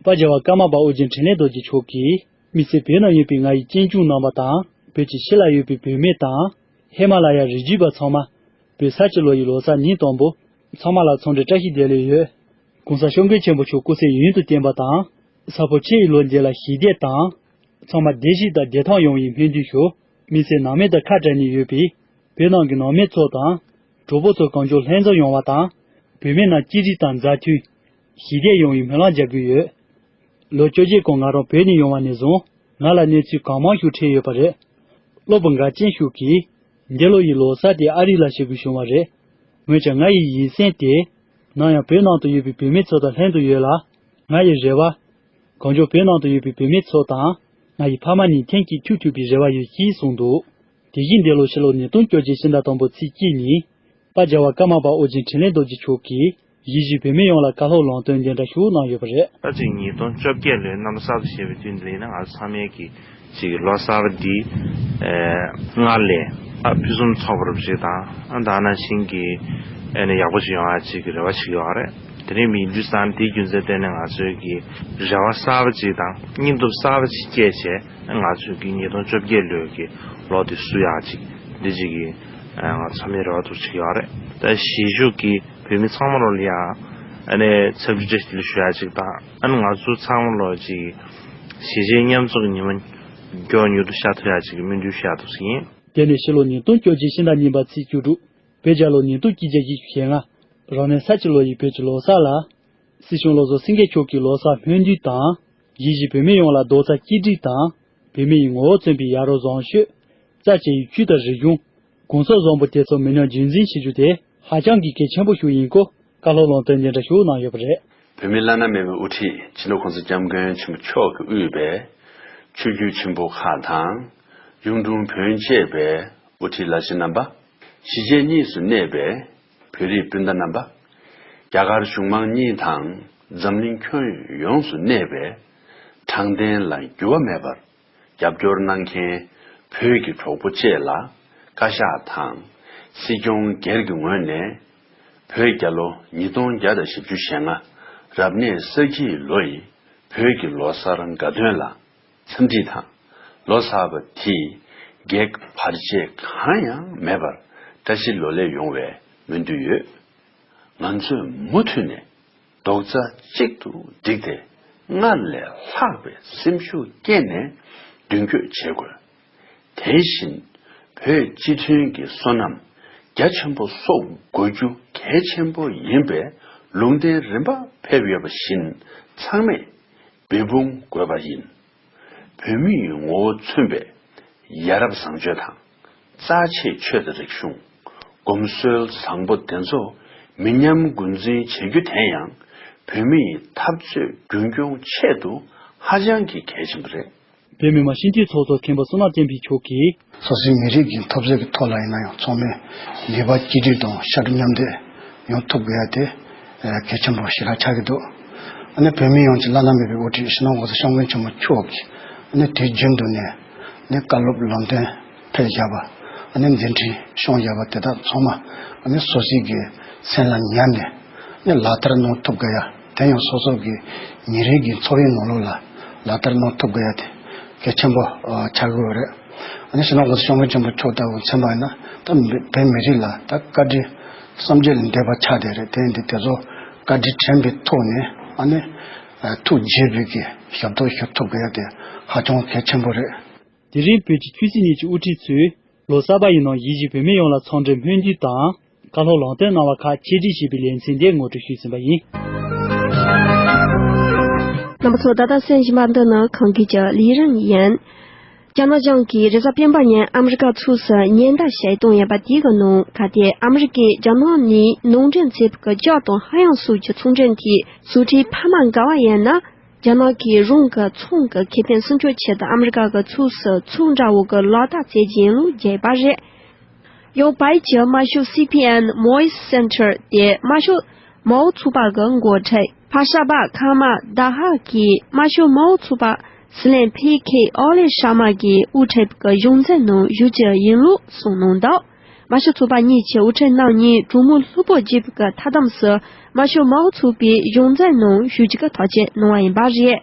པ། རྒྱལ་བ་ཀརྨ་པ་ཨོ་རྒྱན་འཕྲིན་ལས་རྡོ་རྗེ་མཆོག་གིས་མི་ཚེ་བོད་ནང་ཡོད་པའི་ང་ཡི་གཅེན་གཅུང་རྣམ་པ་དང་བོད་ཀྱི་ཕྱི་ལ་ཡོད་པའི་བོད་མི་དང་། ཧི་མ་ལ་ཡ་རི་རྒྱུད་པ་ཚང་མ་བོད་ས་སྤྱི་ལོ་ཡི་ལོ་གསར་ཉིན་དང་པོ་ཚང་མ་ལ་འཚམས་འདྲི་བཀྲ་ཤིས་བདེ་ལེགས་ཡོད། གོང་ས་སྐྱབས་མགོན་ཆེན་པོ་མཆོག་སྐུ་ཚེ་ཡུན་དུ་བརྟན་པ་དང་། ས་ཕོ་ཆེ་ཡི་ལོ་འདི་ལ་ཞི་བདེ་དང་། ཚང་མ་བདེ་སྐྱིད་དང་བདེ་ཐང་ཡོང་བའི་སྨོན་འདུན་ཞུ། མི་ཚེ་ནང་མི་དང་ཁ་བྲལ་ནས་ཡོད་པའི་བོད་ནང་གི་ནང་མི་ཚོ་དང་། གྲོགས་པོ་ཚོ་གང་མགྱོགས་ལྷན་འཛོམས་ཡོང་བ་དང་། བོད་མི་རྣམས་གཅིག་སྒྲིལ་དང་མཛའ་མཐུན། ཞི་བདེ་ཡོང་བའི་སྨོན་ལམ་རྒྱག་གི་ཡོད། ལོ་བཅོ་བརྒྱད་གོང་ང་རང་བོད་ནས་ཡོང་བ་ནས་བཟུང་ང་ལ་གནས་ཚུལ་གང་མང་ཞིག་འཕྲད་ཡོད་པ་རེད། སློབ་བུ་འགའ་ཅན་ཞིག་གིས། འདི་ལོ་ཡི་ལོ་གསར་དེ་ཨ་རི་ལ་བྱེད་དགོས་བྱུང་བ་རེད། འོན་ཀྱང་ང་ཡི་ཡིད་སེམས་དེ། ནམ་ཡང་བོད་ནང་དུ་ཡོད་པའི་བོད་མི་ཚོ་དང་ལྷན་དུ་ཡོད་ལ། ང་ཡི་རེ་བ། གང་མགྱོགས་བོད་ནང་དུ་ཡོད་པའི་བོད་མི་ཚོ་དང་། ང་ཡི་ཕ་མ་གཉིས་ཐེངས་གཅིག་ཐུག་ཐུབ་པའི་རེ་བ་ཡོད་ཅེས་གསུངས་འདུག་དེ་བཞིན་འདི་ལོ་ཕྱི་ལོ་ཉིས་སྟོང་བཅོ་བརྒྱད་ཕྱི་ཟླ་དང་པོ་ཚེས་གཅིག་ཉིན། པ་རྒྱལ་བ་ཀརྨ་པ་ཨོ་རྒྱན་འཕྲིན་ལས་རྡོ་རྗེ་མཆོག་གིས་གཞིས་བྱེས་བོད་མི་ཡོངས་ལ་བཀའ་སློབ་ལམ་སྟོན་འདི་འདྲ་ཞུ་གནང་ཡོད་པ་རེད། ད་ཅིག་ཉིས་སྟོང་བཅོ་བརྒྱད་ལོའི་གནམ་གསར་དུ་བཞད་པའི་དུས་འདི་ལ་ཡིན་ན། ང་ཚོ་ཚང་མས་ཀྱི་ཅིག་ལོ་གསར་པ་འདི་ཨེ་སྔར་ལས་ཨ་ཕུན་སུམ་ཚོགས་པ་རུ་ཅིག་དང་། ཨ་ད་ནང་བཞིན་གྱི་ཨེ་ནས་ཡག་པོ་ཅིག་ཡོང་ཡ་ཅིག་གི་རེ་བ་ཞིག་ཡོད་རེད། དེ་རིང་མི་འདུས་སང་དེའི་རྒྱུ་མཚན་བརྟེན་ནས་ང་ཚོའི་གི་རེ་བ་གསར་པ་ཅིག་དང་སྙིང་སྟོབས་གསར་པ་ཅིག་སྐྱེས་བྱས། ང་ཚོའི་གི་ཉིས་སྟོང་བཅོ་བརྒྱད་ལོའི་གི་ལོ་དེ་བསུ་ཡག་ཅིག་འདི་ཅིག་གི་ཨ་ང་ཚང་མའི་རེ་བ་འདུག་ཅིག་ཡོད་རེད། ད་གཞིས་བཞུགས་ཀྱི་བོད་མི་ཚང་མ་ལོ་ལ་ཡང་ཨ་ནི་འཚམས་འདྲི་བཀྲ་ཤིས་བདེ་ལེགས་ཞུ་ཡག་ཅིག་དང་། ཨ་ནི་ང་ཚོ་ཚང་མ་ལོ་ཅིག་གཞིས་བྱེས་མཉམ་འཛོམས་ཀྱི་ཉི་མ་མགྱོགས་མྱུར་དུ་ཤར་ཐུབ་ཡག་ཅིག་གི་སྨོན་འདུན་ཞུ་ཡག་འདུག་ཟེར་ཡིན། དེ་ནས་ཕྱི་ལོ་ཉིས་སྟོང་བཅོ་བརྒྱད་ཕྱི་ཟླ་གཉིས་པ་ཚེས་བཅུ་དྲུག་བོད་རྒྱལ་ལོ་ཉིས་སྟོང་གཅིག་བརྒྱ་བཞི་བཅུ་ཞེ་ལྔ། རང་ལུས་ས་སྤྱི་ལོ་ཡི་བོད་ཀྱི་ལོ་གསར་ལ། སྲིད་སྐྱོང་བློ་བཟང་སེང་གེ་མཆོག་གིས་ལོ་གསར་སྨོན་འདུན་དང་། གཞིས་བྱེས་བོད་མི་ཡོངས་ལ་རྡོག་རྩ་གཅིག་སྒྲིལ་དང་། བོད་མི་ཡི་ངོ་བོ་མཚོན་པའི་ཡ་རབས་བཟང་སྤྱོད། རྩ་ཆེ་ཡི་ཆོས་དང་རིག་གཞུང་། གོམས་སྲོལ་བཟང་པོ་དེ་ཚོ་མི་ཉམས་རྒྱུན་འཛིན་བྱེད་རྒྱུ་དེ་ཧ་ཅང་གི་གལ་ཆེན་པོ་ཞིག་ཡིན་སྐོར་བཀའ་སློབ་ལམ་སྟོན་འདི་འདྲ་ཞིག་གནང་ཡོད་པ་རེད། བོད་མིའི་བླ་ན་མེད་པའི་དབུ་ཁྲིད་སྤྱི་ནོར་༸གོང་ས་༸སྐྱབས་མགོན་ཆེན་པོ་མཆོག་གིས་དབུས་པའི་ཆོས་བརྒྱུད་ཆེན་པོ་ཁག་དང་། གཡུང་དྲུང་བོན་བཅས་པའི་དབུ་ཁྲིད་བླ་ཆེན་རྣམ་པ། གཞིས་བྱེས་གཉིས་སུ་གནས་པའི་བོད་རིགས་སྤུན་ཟླ་རྣམ་པ། རྒྱ་གར་གཞུང་མང་གཉིས་དང་འཛམ་གླིང་ཁྱོན་ཡོངས་སུ་གནས་པའི་དྲང་བདེན་ལ་འགྱུར་བ་མེད་པར་རྒྱབ་སྐྱོར་གནང་མཁན་བོད་ཀྱི་གྲོགས་པོ་བཅས་ལ་བཀའ་ཤག་དང་སྲིད་སྐྱོང་སྒེར་གྱི་ངོས་ནས་བོད་རྒྱལ་ལོ་ཉིས་སྟོང་བརྒྱ་དང་བཞི་བཅུ་ཞེ་ལྔ་རབ་གནས་ས་ཁྱིའི་ལོ་ཡི་བོད་ཀྱི་ལོ་གསར་དགའ་སྟོན་ལ་འཚམས་འདྲི་དང་། ལོ་གསར་པ་དེས་གེགས་བར་ཆད་གང་ཡང་མེད་པར་བཀྲ་ཤིས་ལོ་ལེགས་ཡོང་བའི་སྨོན་འདུན་ཡོད། ང་ཚོས་མུ་མཐུད་ནས་རྡོག་རྩ་གཅིག་ཏུ་བསྒྲིལ་ཏེ། སྔར་ལས་ལྷག་པའི་སེམས་ཤུགས་བསྐྱེད་ནས་མདུན་སྐྱོད་བྱེད་དགོས། དེ་བཞིན་བོད་སྤྱི་མཐུན་གྱི་སོ་ནམ་རྒྱ་ཆེན་པོ་གསོ་དགོས་རྒྱུ་གལ་ཆེན་པོ་ཡིན་པའི་ལུང་བསྟན་རིམ་པ་ཕེབས་ཡོད་པ་བཞིན། ཚང་མས་འབད་འབུངས་དགོས་པ་ཡིན། བོད་མིའི་ངོ་བོ་མཚོན་པའི་ཡ་རབས་བཟང་སྤྱོད་དང་། རྩ་ཆེའི་ཆོས་དང་རིག་གཞུང་། གོམས་སྲོལ་བཟང་པོ་དེ་ཚོ་མི་ཉམས་རྒྱུན་འཛིན་བྱེད་རྒྱུ་དེ་ཡང་བོད་མིའི་འཐབ་རྩོད་རྒྱུན་སྐྱོང་ཆེད་དུ་ཧ་ཅང་གི་གལ་ཆེན་པོ་རེད། བོད་མི་མང་སྤྱི་འཐུས་ཚོགས་གཙོ་མཁན་པོ་བསོད་ནམས་བསྟན་འཕེལ་མཆོག་གིས། སོ་སོའི་མི་རིགས་ཀྱི་འཐབ་རྩོད་ཀྱི་ཐོག་ལ་ཡིན་ན་ཡང་ཚང་མས་ནུས་པ་གཅིག་སྒྲིལ་དང་ཤ་གྲུ་མཉམ་འདེགས་ཡོང་ཐུབ་དགོས་ཡ་དེ་གལ་ཆེན་པོ་ཞེ་དྲག་ཆགས་ཀྱི་འདུག་ཨ་ནི་བོད་མི་ཡོངས་ཀྱི་བླ་ན་མེད་པའི་དབུ་ཁྲིད་སྤྱི་ནོར་༸གོང་ས་༸སྐྱབས་མགོན་ཆེན་པོ་མཆོག་གིས་ཨ་ནི་དུས་རྒྱུན་དུ་ནས་ནི་བཀའ་སློབ་ལམ་སྟོན་ཕེབས་བཞག་པ། ཨ་ནི་མཛད་འཕྲིན་བསྐྱངས་བཞག་པ་དེ་དག་ཚང་མ་ཨ་ནི་སོ་སོའི་གི་སེམས་ལ་ཉར་ནས་ནི་ལག་བསྟར་གནང་ཐུབ་དགོས་ཡ། དེ་ཡང་སོ་སོ་གི་ཉིན་རེ་གི་འཚོ་བའི་ནང་ལོགས་ལ་ལག་བསྟར་གནང་ཐུབ་དགོས་ཡ་དེ་གལ་ཆེན་པོ་ཆགས་ཀྱི་ཡོད་རེད། ཨ་ནི་སྤྱི་ནོར་༸གོང་ས་༸སྐྱབས་མགོན་ཆེན་པོ་མཆོག་ལྟ་བུ་མཚོན་པ་ཡིན་ན། ད་བོད་མི་རིགས་ལ་ད་བཀའ་དྲིན་བསམ་བརྗོད་ལས་འདས་པ་ཆགས་བསྡད་རེད། དེ་ཡིན་དུས་དེ་ཚོ་བཀའ་དྲིན་དྲན་པའི་ཐོག་ནས་ཨ་ནི་ཐུགས་དགྱེས་པའི་གི་ཞབས་ཏོག་ཞུ་ཐུབ་དགོས་ཡ་དེ་ཧ་ཅང་གལ་ཆེན་པོ་རེད། དེ་རིང་བོད་ཀྱི་ཆོས་སྲིད་གཉིས་ཀྱི་དབུ་ཁྲིད་ཚོས་ལོ་གསར་པ་ཡི་ནང་གཞིས་བྱེས་བོད་མི་ཡོངས་ལ་འཚམས་འདྲི་སྨོན་འདུན་དང་། བཀའ་སློབ་ལམ་སྟོན་གནང་བ་ཁག་ཆེད་སྒྲིག་བྱས་པའི་ལེ་ཚན་འདི་ངོ་སྤྲོད་ཞུས་ཟིན་པ་ཡིན། རྣམ་པ་ཚོ། ད་ལྟ་གསན་བཞིན་པ་འདི་ནི་གངས་སྐྱིད་ཀྱི་ལས་རིམ་ཡིན། རྒྱ་ནག་གཞུང་གིས་རེས་གཟའ་སྤེན་པ་ཉིན་ཨ་མི་རི་ཀ་ཕྱོགས་སུ་ཉེན་བརྡ་བྱས་བཏང་ཡོད་པ་དེ་གི་ནང་། གལ་ཏེ་ཨ་མི་རི་ཀས་རྒྱ་ནག་ནས་ནང་འདྲེན་བྱེད་པའི་ལྕགས་དང་ཧ་ཡང་སོགས་ཀྱི་ཚོང་འབྲེལ་དེ་བཟོ་གྲྭའི་ཕ་མ་འགལ་བ་ཡིན་ན། རྒྱ་ནག་གིས་རང་གི་ཚོང་གི་ཁེ་ཕན་སྲུང་སྐྱོབ་ཆེད་དུ་ཨ་མི་རི་ཀ་གི་ཕྱོགས་སུ་ཚོང་འདྲ་བོ་གི་ལག་བརྡ་བྱེད་ཀྱི་ཡིན་ལུགས་བརྗོད་པ་རེད། ཡང་བལ་ཡུལ་གྱི་དམར་ཤོག་སི་པི་ཨེན་མོ་ཡིས་སེན་ཊར་དེ་དམར་ཤོག་མའོ་ཚོགས་པ་གི་འགོ་ཁྲིད་ཕ་ཤ་པ་ཁ་མ་ད་ཧ་གིས་དམར་ཤོག་མའོ་ཚོགས་པ་ཟི་ལིང་ཕི་ཁེ་ཨོ་ལེ་ཤ་མ་གིས་དབུ་ཁྲིད་ཀྱི་གཞུང་འཛིན་ནང་ཞུགས་ཀྱི་ཡིན་ལུགས་གསུངས་གནང་འདུག་དམར་ཤོག་ཚོགས་པ་གཉིས་ཀྱི་དབུ་ཁྲིད་རྣམ་གཉིས་གྲོས་མོལ་ལྷུག་པོ་བརྒྱུད་པའི་མཐའ་མཚམས་སུ་དམར་ཤོག་མའོ་ཚོགས་པའི་གཞུང་འཛིན་ནང་ཞུགས་རྒྱུ་གི་ཐག་བཅད་གནང་བ་ཡིན་པ་རེད།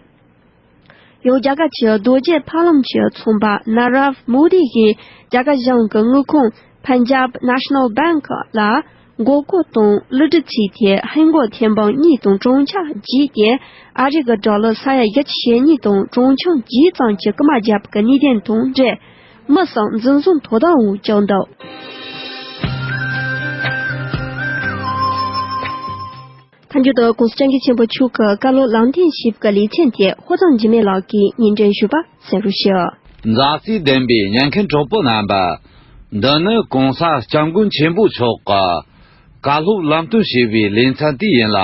ཡང་རྒྱ་གར་གྱི་རྡོ་རྗེ་ཕ་ལམ་གྱི་ཚོང་པ་ན་རབ་མོ་དི་ཡིས་རྒྱ་གར་གཞུང་གི་དངུལ་ཁང་Punjab National Bank ལ་མགོ་སྐོར་དང་གློད་གྲོལ་བྱས་ཏེ་ཧིན་སྒོར་ཐེར་འབུམ་གཉིས་དང་གྲངས་ཆ་བརྒྱད་དེ་ཨ་རི་གི་ཌོ་ལར་ས་ཡ་བཞི་བཅུ་ཞེ་གཉིས་དང་གྲངས་ཆུང་བརྒྱད་ཙམ་གྱི་རྐུ་མ་བརྒྱབ་པའི་གནད་དོན་དང་འབྲེལ། མི་གསུམ་འཛིན་བཟུང་དོ་དམ་འོག་བཅུག་འདུག་མཐའ་མཇུག་ཏུ་༸གོང་ས་༸སྐྱབས་མགོན་ཆེན་པོ་མཆོག་གི་བཀའ་སློབ་ལམ་སྟོན་ཞུས་པའི་ལེ་ཚན་དེ་ཧོར་གཙང་འཇིགས་མེད་ལགས་ཀྱིས་སྙན་སྒྲོན་ཞུས་པ་གསན་རོགས་ཞུ། མཛའ་བརྩེ་ལྡན་པའི་ཉན་མཁན་གྲོགས་པོ་རྣམ་པ། འདི་ནི་༸གོང་ས་༸སྐྱབས་མགོན་ཆེན་པོ་མཆོག་གི་བཀའ་སློབ་ལམ་སྟོན་ཞུས་པའི་ལེ་ཚན་དེ་ཡིན་ལ།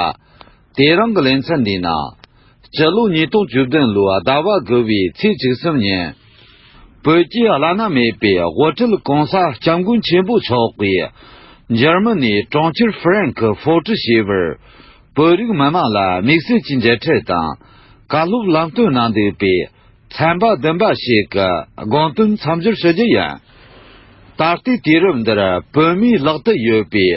དེ་རིང་གི་ལེ་ཚན་འདིའི་ནང་། སྤྱི་ལོ་ཉིས་སྟོང་བཅུ་བདུན་ལོའི་ཟླ་བ་དགུ་བའི་ཚེས་བཅུ་གསུམ་ཉིན། བོད་ཀྱི་བླ་ན་མེད་པའི་དབུ་ཁྲིད་༸གོང་ས་༸སྐྱབས་མགོན་ཆེན་པོ་མཆོག་གིས་འཇར་མ་ནིའི་གྲོང་ཁྱེར་ཧྥ་རན་ཁི་ཧྥོ་ཊི་ཞེས་པར་བོད་རིགས་མི་མང་ལ་དམིགས་བསལ་གྱི་མཇལ་འཕྲད་དང་བཀའ་སློབ་ལམ་སྟོན་གནང་འདུག་པས། ཚན་པ་བདུན་པ་ཞིག་གི་དགོངས་དོན་མཚམས་སྦྱོར་ཞུ་རྒྱུ་ཡིན། ད་ལྟའི་དུས་རབས་འདིར་བོད་མིའི་ལག་ཏུ་ཡོད་པའི་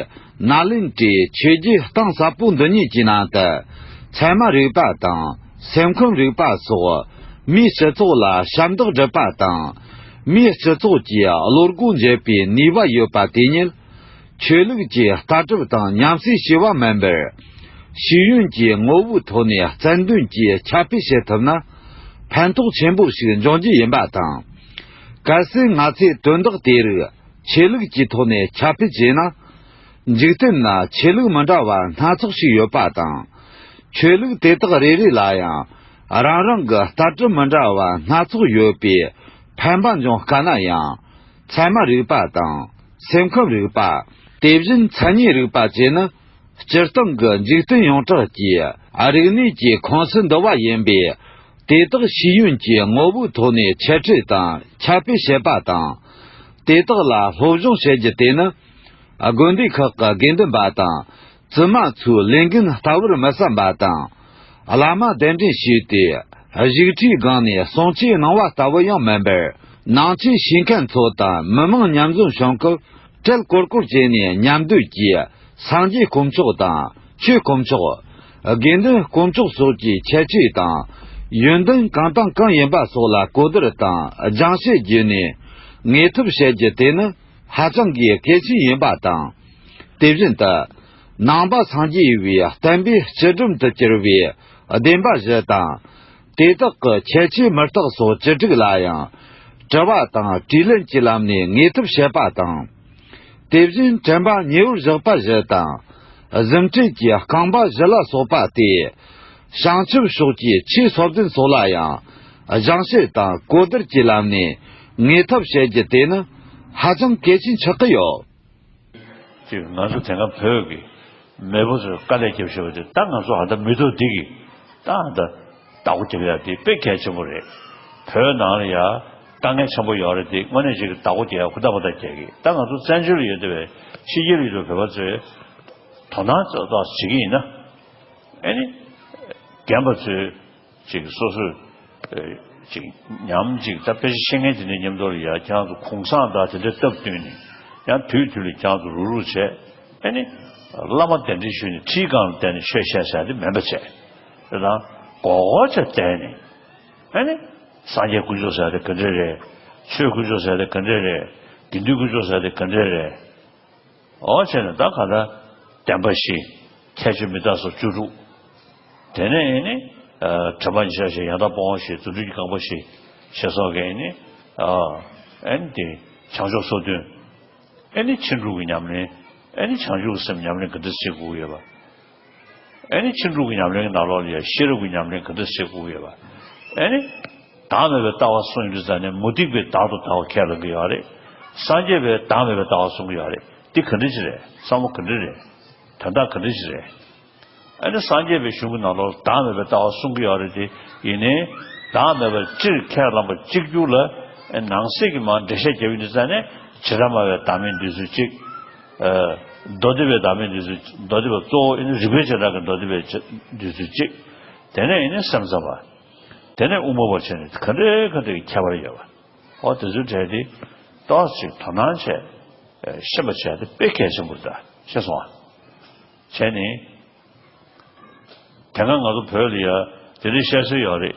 ནཱ་ལེནྡྲའི་ཆོས་བརྒྱུད་གཏིང་ཟབ་པོ་འདི་གཉིས་ཀྱི་ནང་དུ་ཚད་མ་རིག་པ་དང་སེམས་ཁམས་རིག་པ་སོགས་མིའི་སྤྱི་ཚོགས་ལ་ཞབས་འདེགས་སྒྲུབ་པ་དང་། མིའི་སྤྱི་ཚོགས་ཀྱི་བློ་སྒོ་འབྱེད་པའི་ནུས་པ་ཡོད་པ་དེ་ཉིད། ཆོས་ལུགས་ཀྱི་ལྟ་གྲུབ་དང་མཉམ་བསྲེས་བྱས་པ་མིན་པར། ཤེས་ཡོན་གྱི་ངོ་བོའི་ཐོག་ནས་རྩལ་འདོན་གྱིས་ཁྱབ་སྤེལ་བྱེད་ཐུབ་ན། ཕན་ཐོགས་ཆེན་པོ་ཞིག་འབྱུང་རྒྱུ་ཡིན་པ་དང་། གལ་སྲིད་ང་ཚོས་དོན་དག་དེ་རིགས་ཆོས་ལུགས་ཀྱི་ཐོག་ནས་ཁྱབ་སྤེལ་བྱས་ན། འཇིག་རྟེན་ན་ཆོས་ལུགས་མི་འདྲ་བ་སྣ་ཚོགས་ཤིག་ཡོད་པ་དང་། ཆོས་ལུགས་དེ་དག་རེ་རེ་ལ་ཡང་རང་རང་གི་ལྟ་གྲུབ་མི་འདྲ་བ་སྣ་ཚོགས་ཡོད་པས་ཕན་པ་འབྱུང་དཀའ་ན་ཡང་། ཚད་མ་རིག་པ་དང་སེམས་ཁམས་རིག་པ། དེ་བཞིན་མཚན་ཉིད་རིག་པ་བཅས་ནི། སྤྱིར་བཏང་གི་འཇིག་རྟེན་ཡོངས་གྲགས་ཀྱི་རིག་གནས་ཀྱི་ཁོངས་སུ་འདུ་བ་ཡིན་པས། དེ་དག་ཤེས་ཡོན་གྱི་ངོ་བོའི་ཐོག་ནས་འཆད་ཁྲིད་དང་ཁྱབ་སྤེལ་བྱེད་པ་དང་། དེ་དག་ལ་སློབ་སྦྱོང་བྱེད་རྒྱུ་དེ་ནི། དགོན་སྡེ་ཁག་གི་དགེ་འདུན་པ་དང་བཙུན་མ་ཚོའི་ལས་འགན་ལྟ་བུར་མི་བསམ་པ་དང་། བླ་མ་གདན་འདྲེན་ཞུས་ཏེ་བཞུགས་ཁྲིའི་སྒང་ནས་གསུང་ཆོས་གནང་བ་ལྟ་བུ་ཡང་མིན་པར། ནང་ཆོས་ཤེས་མཁན་ཚོ་དང་མི་མང་མཉམ་འཛོམས་བྱུང་སྐབས། གྲལ་སྐོར་སྐོར་བྱས་ནས་མཉམ་སྡོད་ཀྱིས་སངས་རྒྱས་དཀོན་མཆོག་དང་ཆོས་དཀོན་མཆོག་དགེ་འདུན་དཀོན་མཆོག་སོགས་ཀྱི་ཁྱད་ཆོས་དང་། ཡོན་ཏན་གང་དང་གང་ཡིན་པ་སོགས་ལ་གོ་བསྡུར་དང་སྦྱང་བཤད་བརྒྱུད་ནས་ངེས་ཐབས་བྱེད་རྒྱུ་དེ་ནི་ཧ་ཅང་གི་གལ་ཆེན་ཡིན་པ་དང་། དེ་བཞིན་དུ། ནང་པ་སངས་རྒྱས་པའི་བསྟན་པའི་སྤྱི་སྒྲོམ་དུ་གྱུར་པའི་བདེན་པ་བཞི་དང་། དེ་དག་གི་ཁྱད་ཆོས་མུ་སྟེགས་སོགས་བཅུ་དྲུག་ལ་ཡང་། དྲི་བ་དང་དྲིས་ལན་གྱི་ལམ་ནས་ངེས་ཐབས་བྱེད་པ་དང་། དེ་བཞིན་དྲན་པ་ཉེ་བར་བཞག་པ་བཞི་དང་། གཟིམ་ཁྲིད་ཀྱི་རྐང་པ་བཞི་ལ་སོགས་པ་སྟེ། བྱང་ཆུབ་ཕྱོགས་ཀྱི་ཆོས་སོ་བདུན་སོགས་ལ་ཡང་། སྦྱང་བཤད་དང་གོ་བསྡུར་གྱི་ལམ་ནས་ངེས་ཐབས་བྱེད་རྒྱུ་དེ་ནི་ཧ་ཅང་གལ་ཆེན་ཆགས་ཀྱི་ཡོད། ཅིག་ང་ཚོ་དེ་སྔ་བོད་ཀྱི་མེས་པོ་ཚོས་དཀའ་ལས་བརྒྱབ་བཞག་པ་དེ་ད་ང་ཚོ་ཨ་ད་མི་ཐོག་འདི་གི་ད་ཨ་ད་བདག་པོ་རྒྱབ་ཡ་དེ་དཔེ་གལ་ཆེན་པོ་རེད། བོད་ནང་ལ་ཡ་དཀའ་ངལ་ཆེན་པོ་ཡོད་རེད་དེ་དངོས་གནས་ཅིག་གི་བདག་པོ་རྒྱག་ཡ་ཧུར་ཐག་འབད་ཐག་རྒྱག་གི་ད་ང་ཚོ་བཙན་བྱོལ་ལ་ཡོད་བསྡད་པའི་ཕྱི་རྒྱལ་ལ་ཡོད་བསྡད་པའི་བོད་པ་ཚོས་དོ་སྣང་ཏོག་ཙམ་བྱེད་ཀྱི་ཡིན་ན། ཨེ་ནི། རྒན་པ་ཚོས་ཅིག་སོ་སོས་ཨེ་ཅིག་ཉམས་ཅིག་ད་དཔེ་ཆ་ཤེས་མཁན་དེ་འདྲའི་མཉམ་དུ་ལ་ཡ་ཁྱེད་རང་ཚོ་གུང་སེང་དང་དེ་འདྲའི་སྟབས་བསྟུན་ནས་ཡང་དུས་དུས་ལ་ཁྱེད་རང་ཚོ་རུག་རུག་བྱས་ཨེ་ནི། བླ་མ་གདན་འདྲེན་ཞུས་ནས་ཁྲིའི་སྒང་ལ་བསྡད་ནས་ཆོས་བཤད་ཟེར་ཡ་དེ་མིན་པ་བྱས། དེ་དང་གོ་གོ་ཆ་བསྡད་ནས་ཨེ་ནི། སངས་རྒྱས་དཀོན་མཆོག་ཟེར་ཡ་དེ་ག་འདྲ་རེད། ཆོས་དཀོན་མཆོག་ཟེར་ཡ་དེ་ག་འདྲ་རེད། དགེ་འདུན་དཀོན་མཆོག་ཟེར་ཡ་དེ་ག་འདྲ་རེད། འོ་བྱས་ནས་ད་ག་ད་བདེན་པ་བཞི། ཁྱད་ཆོས་མི་རྟག་སོགས་བཅུ་དྲུག་དེ་ནས་ཨེ་ནི། དྲན་པ་ཉེར་བཞག་བཞི། ཡང་དག་སྤོང་བ་བཞི། རྫུ་འཕྲུལ་གྱི་རྐང་པ་བཞི། ཞེས་སོགས་ཀྱི་ཨེ་ནི། ཨེ་ནི་དེ་བྱང་ཕྱོགས་སོ་བདུན། ཨེ་ནི་ཕྱིན་དྲུག་གི་ཉམས་ལེན། ཨེ་ནི་བྱང་ཆུབ་ཀྱི་སེམས་ཉམས་ལེན་ག་འདྲ་བྱེད་དགོས་ཡོད་པ། ཨེ་ནི་ཕྱིན་དྲུག་གི་ཉམས་ལེན་གྱི་ནང་ལོགས་ལ་ཡང་ཤེས་རབ་ཀྱི་ཉམས་ལེན་ག་འདྲ་བྱེད་དགོས་ཡོད་པ། ཨེ་ནི། བདག་མེད་པའི་ལྟ་བ་གསུངས་ཡོད་དུས་ཙང་ནས་མུ་སྟེགས་པས་བདག་ཏུ་ལྟ་བ་ཁས་ལེན་གྱི་ཡོད་རེད། སངས་རྒྱས་པས་བདག་མེད་པའི་ལྟ་བ་གསུང་གི་ཡོད་རེད། འདི་ག་འདྲ་ཅིག་རེད། བསམ་བློ་ག་འདྲ་རེད། དོན་དག་ག་འདྲ་ཅིག་རེད། ཨེ་ནི་སངས་རྒྱས་པའི་གཞུང་གི་ནང་ལོགས་བདག་མེད་པའི་ལྟ་བ་གསུང་གི་ཡོད་རེད་དེ། ཡིན་ནའི། བདག་མེད་པར་སྤྱིར་ཁས་བླངས་པ་གཅིག་གྱུར་ལ། ཨེ་ནང་གསེས་ཀྱི་མར་འགྲེལ་བཤད་རྒྱབ་ཡོད་དུས་ཙང་ནས་བྱེ་བྲག་སྨྲ་བའི་བདག་མེད་འདོད་ཚུལ་གཅིག་ཨ། མདོ་སྡེ་པའི་བདག་མེད་འདོད་ཚུལ། མདོ་སྡེ་པ་གཙོ་བོ་ཨེ་ནི་རིགས་པའི་བྱེ་བྲག་གི་མདོ་སྡེ་པའི་འདོད་ཚུལ་གཅིག་དེ་ནས་ཨེ་ནི་སེམས་ཙམ་པ། དེ་ནས་དབུ་མ་པ་བྱས་ནས་ག་འདྲའི་ག་འདྲའི་ཁྱད་པར་ཡོད་པ། འོ་དེ་ཚོའི་གྲས་དེ་ཏོག་ཙམ་དོ་སྣང་བྱས། ཤེས་པ་བྱས་ཏེ་དཔེ་གལ་ཆེན་པོ་རེད་ད། ཤེས་སོང་ཨ། བྱས་ནས། དེ་སྔ་ང་ཚོ་བོད་ལ་ཡ་དེ་འདྲའི་བཤད་སྲོལ་ཡོད་རེད།